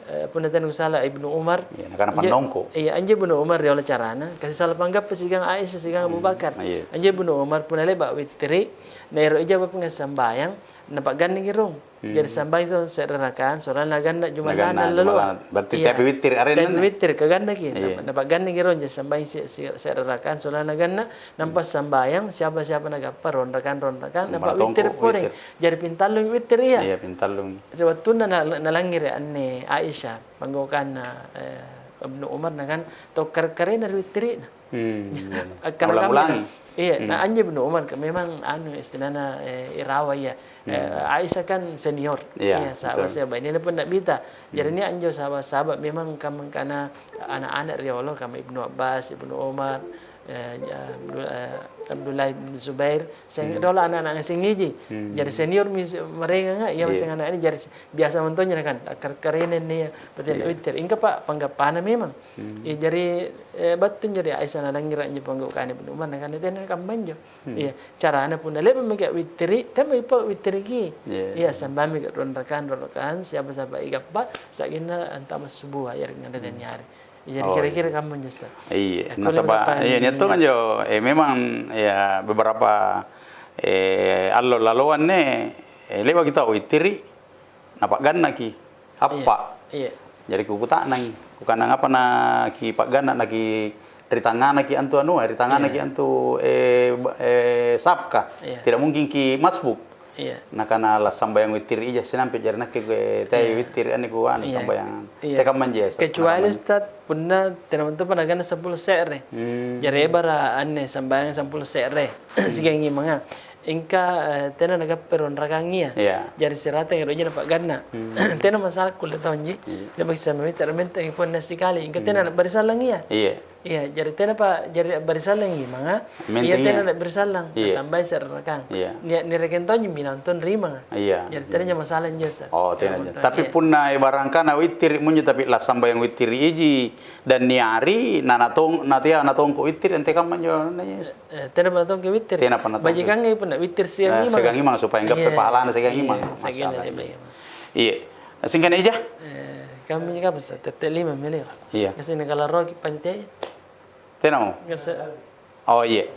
eh, punna tena kusala Ibnu Umar. Iya, nakana pannongko. Iya, anjo Ibnu Umar riolo carana, kasi sala panggappa siagang Aisyah siagang Abu Bakar. Hmm, iya. Anjo Ibnu Umar punna le'ba' wittiri', naero' ija bapung sambayang, napa'ganniki rung. Jari sambayang so-, se're rakang, sollanna ganna jumallana. Naganna lalo. Jumallana. Berarti tepi wittiri arenna. Tepi wittiri, kagannaki. Iya. Napa-, napagannaki ro, jari sambayang se-, se-, se're rakang, sollanna ganna, nampa sambayang, siapa-siapa nagappa, ronrakang, ronrakang, napa wittiri pole. Jari pintallung wittiri iya. Iya, pintallung. Ri wattunna na-, nalangngere anne Aisyah, panggaukanna, eh, Ibnu Umar, nakana, "Tau kare-karena ri wittiri'na." Hmm, iya. Akkana ulang-ulangi. Iya, na anjo Ibnu Umar ka memang anu istilahna, eh, irawa iya. Eh, Aisyah kan senior. Iya, sahabat-sahabat. Ini pun ndak bita. Jari ini anjo sahabat-sahabat memang kamangkana anak-anak riolo, kama Ibnu Abbas, Ibnu Umar, eh, Abdul-, eh, Abdullah bin Zubair, seng-, riolo anak-anak sengngiji. Jari senior mi maraenganga, iya, seng anak ini, jari biasa montonja nakana, "Kar-, karena ini ya, berarti witir." Ingka pa panggappana memang. Iya, jari, eh, battu anjo ri Aisyah nalangngere anjo panggaukanna Ibnu Umar, nakana, "Tena kammanjo." Iya, carana punna le'ba' maki' wittiri', tena maki' pole wittiriki. Iya, sambammi ka' ruang rakang, ruang rakang, siapa-siapa igappa, sa'genna antama' subua, yareka nganre dan nyari. Jadi kira-kira kammanjo, Ustaz. Iya, nasaba', iya, niattu anjo, eh, memang, ya, beberapa, eh, allo laloanne, eh, le'baki tau wittiri', napa'gannaki. Appa'. Iya. Jari kukuta'nangi, kukana, "Apa nakipa'ganna naki ri tangnganaki antu anua, ri tangnganaki antu, eh, ba-, eh, safka? Tidak mungkin ki masbuk." Iya. Nakana, "Lassambayang wittiri' ija sinampe', jari nakke teai wittiri' anne kuanu sambayang." Iya. Tekammanji, Ustaz? Kecuali, Ustaz, punna tena mentopa naganna sampulo se're. Jari ebara' anne sambayang sampulo se're siagang imanga. Ingka, eh, tena nagappa ruang rakangia. Iya. Jari siratangi ero' ji napa'ganna. Tena masalah kulle taunji. Iya. Dia bagi sama mita mentengi punna sikali. Ingka tena nabarisallangia. Iya. Iya, jari tenapa, jari barisallangi manga. Iya, tena nabarisallang. Iya. Natambai se're rakang. Iya. Nia-, niarekeng taunji minang tong ri manga. Iya. Jari tena masalah injo, Ustaz. Oh, tena. Tapi punna ibarangkana wittiri' munjo, tapi lassambayang wittiri' iji dan niari, na natong-, natea natongko wittiri', antekamma injo, Ustaz? Eh, tenapa natongki wittiri'? Tenapa natongki. Bajikangi punna wittiri' siagang imang. Siagang imang supaya gappa pahalana siagang imang. Iya, siagang imang. Iya. Singkana ija? Eh, kami kapang, Ustaz? Tette' lima miliar. Iya. Kasi nakalaroki pante. Tenamo? Kasi. Oh, iya.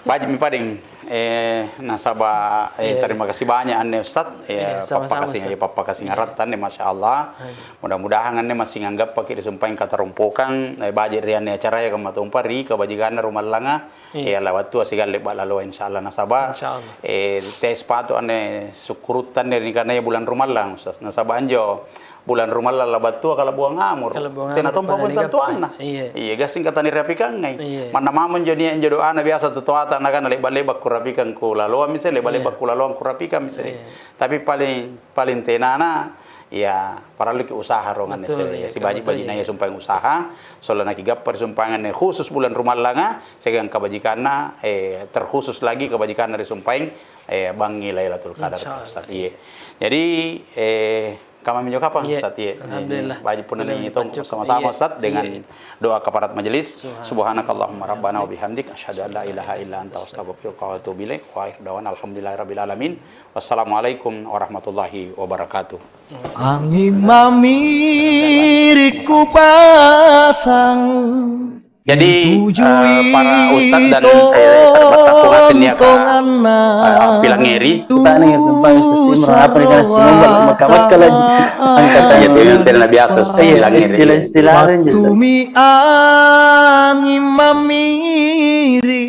Baji'mi padeng. Eh, nasaba', eh, terima kasih banyak anne, Ustaz. Iya, sama-sama, Ustaz. Pappakasing-, pappakasingaratta anne, Masya Allah. Mudah-mudahan anne massing anggappaki ri sumpaeng katarompokang, eh, baji' ri anne acaraya kamma tompa ri kabajikanna rumallanga. Iya. Eh, Allah battua siagang le'ba' laloa, insya Allah. Nasaba', eh, teai sepatu anne sukkurutta anne ri nikanaya bulang rumallang, Ustaz. Nasaba' anjo bulang rumallang labattua kalabuang amoro'. Tena tompa pole tantuanna. Iya. Iya, gassing ka tanirapikangai. Iya. Manna mamo injo nia' injo doana biasa tu toata nakana, "Le'ba'-le'ba' kurapikang kulaloang misse, le'ba'-le'ba' kulaloang kurapikang misse." Iya. Tapi paling, paling tenana, ya, paralluki usaha rong anne. Betul, iya, sibaji'-baji'na, iya, sumpaeng usaha, sollanna kigappa ri sumpaeng anne khusus bulang rumallanga, siagang kabajikanna, eh, terkhusus lagi kabajikanna ri sumpaeng, eh, bangngi Lailatul Qadar, Ustaz. Insya Allah. Iya. Jadi, eh, kammaminjo kapang, Ustaz, iya. Alhamdulillah. Baji' punna nitongko sama-sama, Ustaz, dengan doa kafarat majelis. Subhanakallahumma rabbana wa bihamdik, asyhadu an la ilaha illa anta, astaghfiruka wa atubu ilaik. Wa akhir dawana alhamdulillahi rabbil alamin. Wassalamualaikum warahmatullahi wabarakatuh. Anging mamiri' kupasang. Jadi, eh, para ustaz dan, eh, sahabat, tappungasi nia', eh, pilangngeri. Kita nih, sumpah, Ustaz Imran, apa nih, kan, semua maka-maka lagi. Angkatan. Iya, tidak, tidak biasa, Ustaz, pilangngeri. Istilah-istilah aja, Ustaz. Wattu mi anging mamiri'.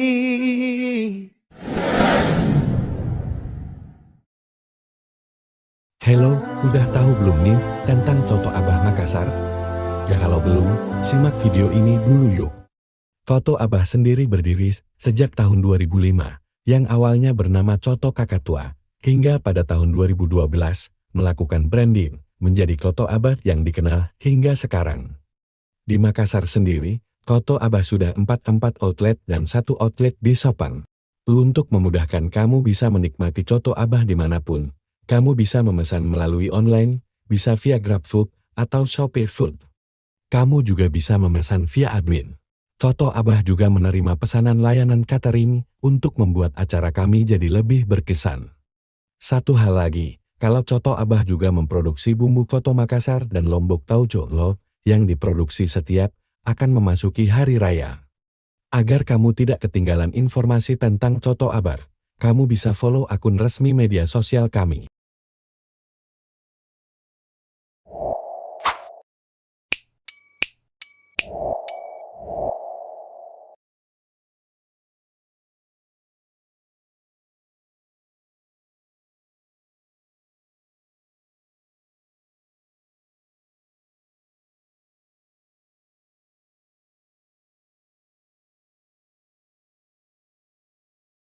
Hello, udah tahu belum nih tentang Coto Abah Makassar? Ya kalau belum, simak video ini dulu yuk. Coto Abah sendiri berdiri sejak tahun dua ribu lima, yang awalnya bernama Coto Kakatua, hingga pada tahun dua ribu dua belas, melakukan branding, menjadi Coto Abah yang dikenal hingga sekarang. Di Makassar sendiri, Coto Abah sudah empat, empat outlet dan satu outlet di Sopang. Untuk memudahkan kamu bisa menikmati Coto Abah dimanapun, kamu bisa memesan melalui online, bisa via GrabFood atau ShopeeFood. Kamu juga bisa memesan via admin. Coto Abah juga menerima pesanan layanan catering untuk membuat acara kami jadi lebih berkesan. Satu hal lagi, kalau Coto Abah juga memproduksi bumbu Coto Makassar dan Lombok Tauco loh, yang diproduksi setiap akan memasuki hari raya. Agar kamu tidak ketinggalan informasi tentang Coto Abah, kamu bisa follow akun resmi media sosial kami.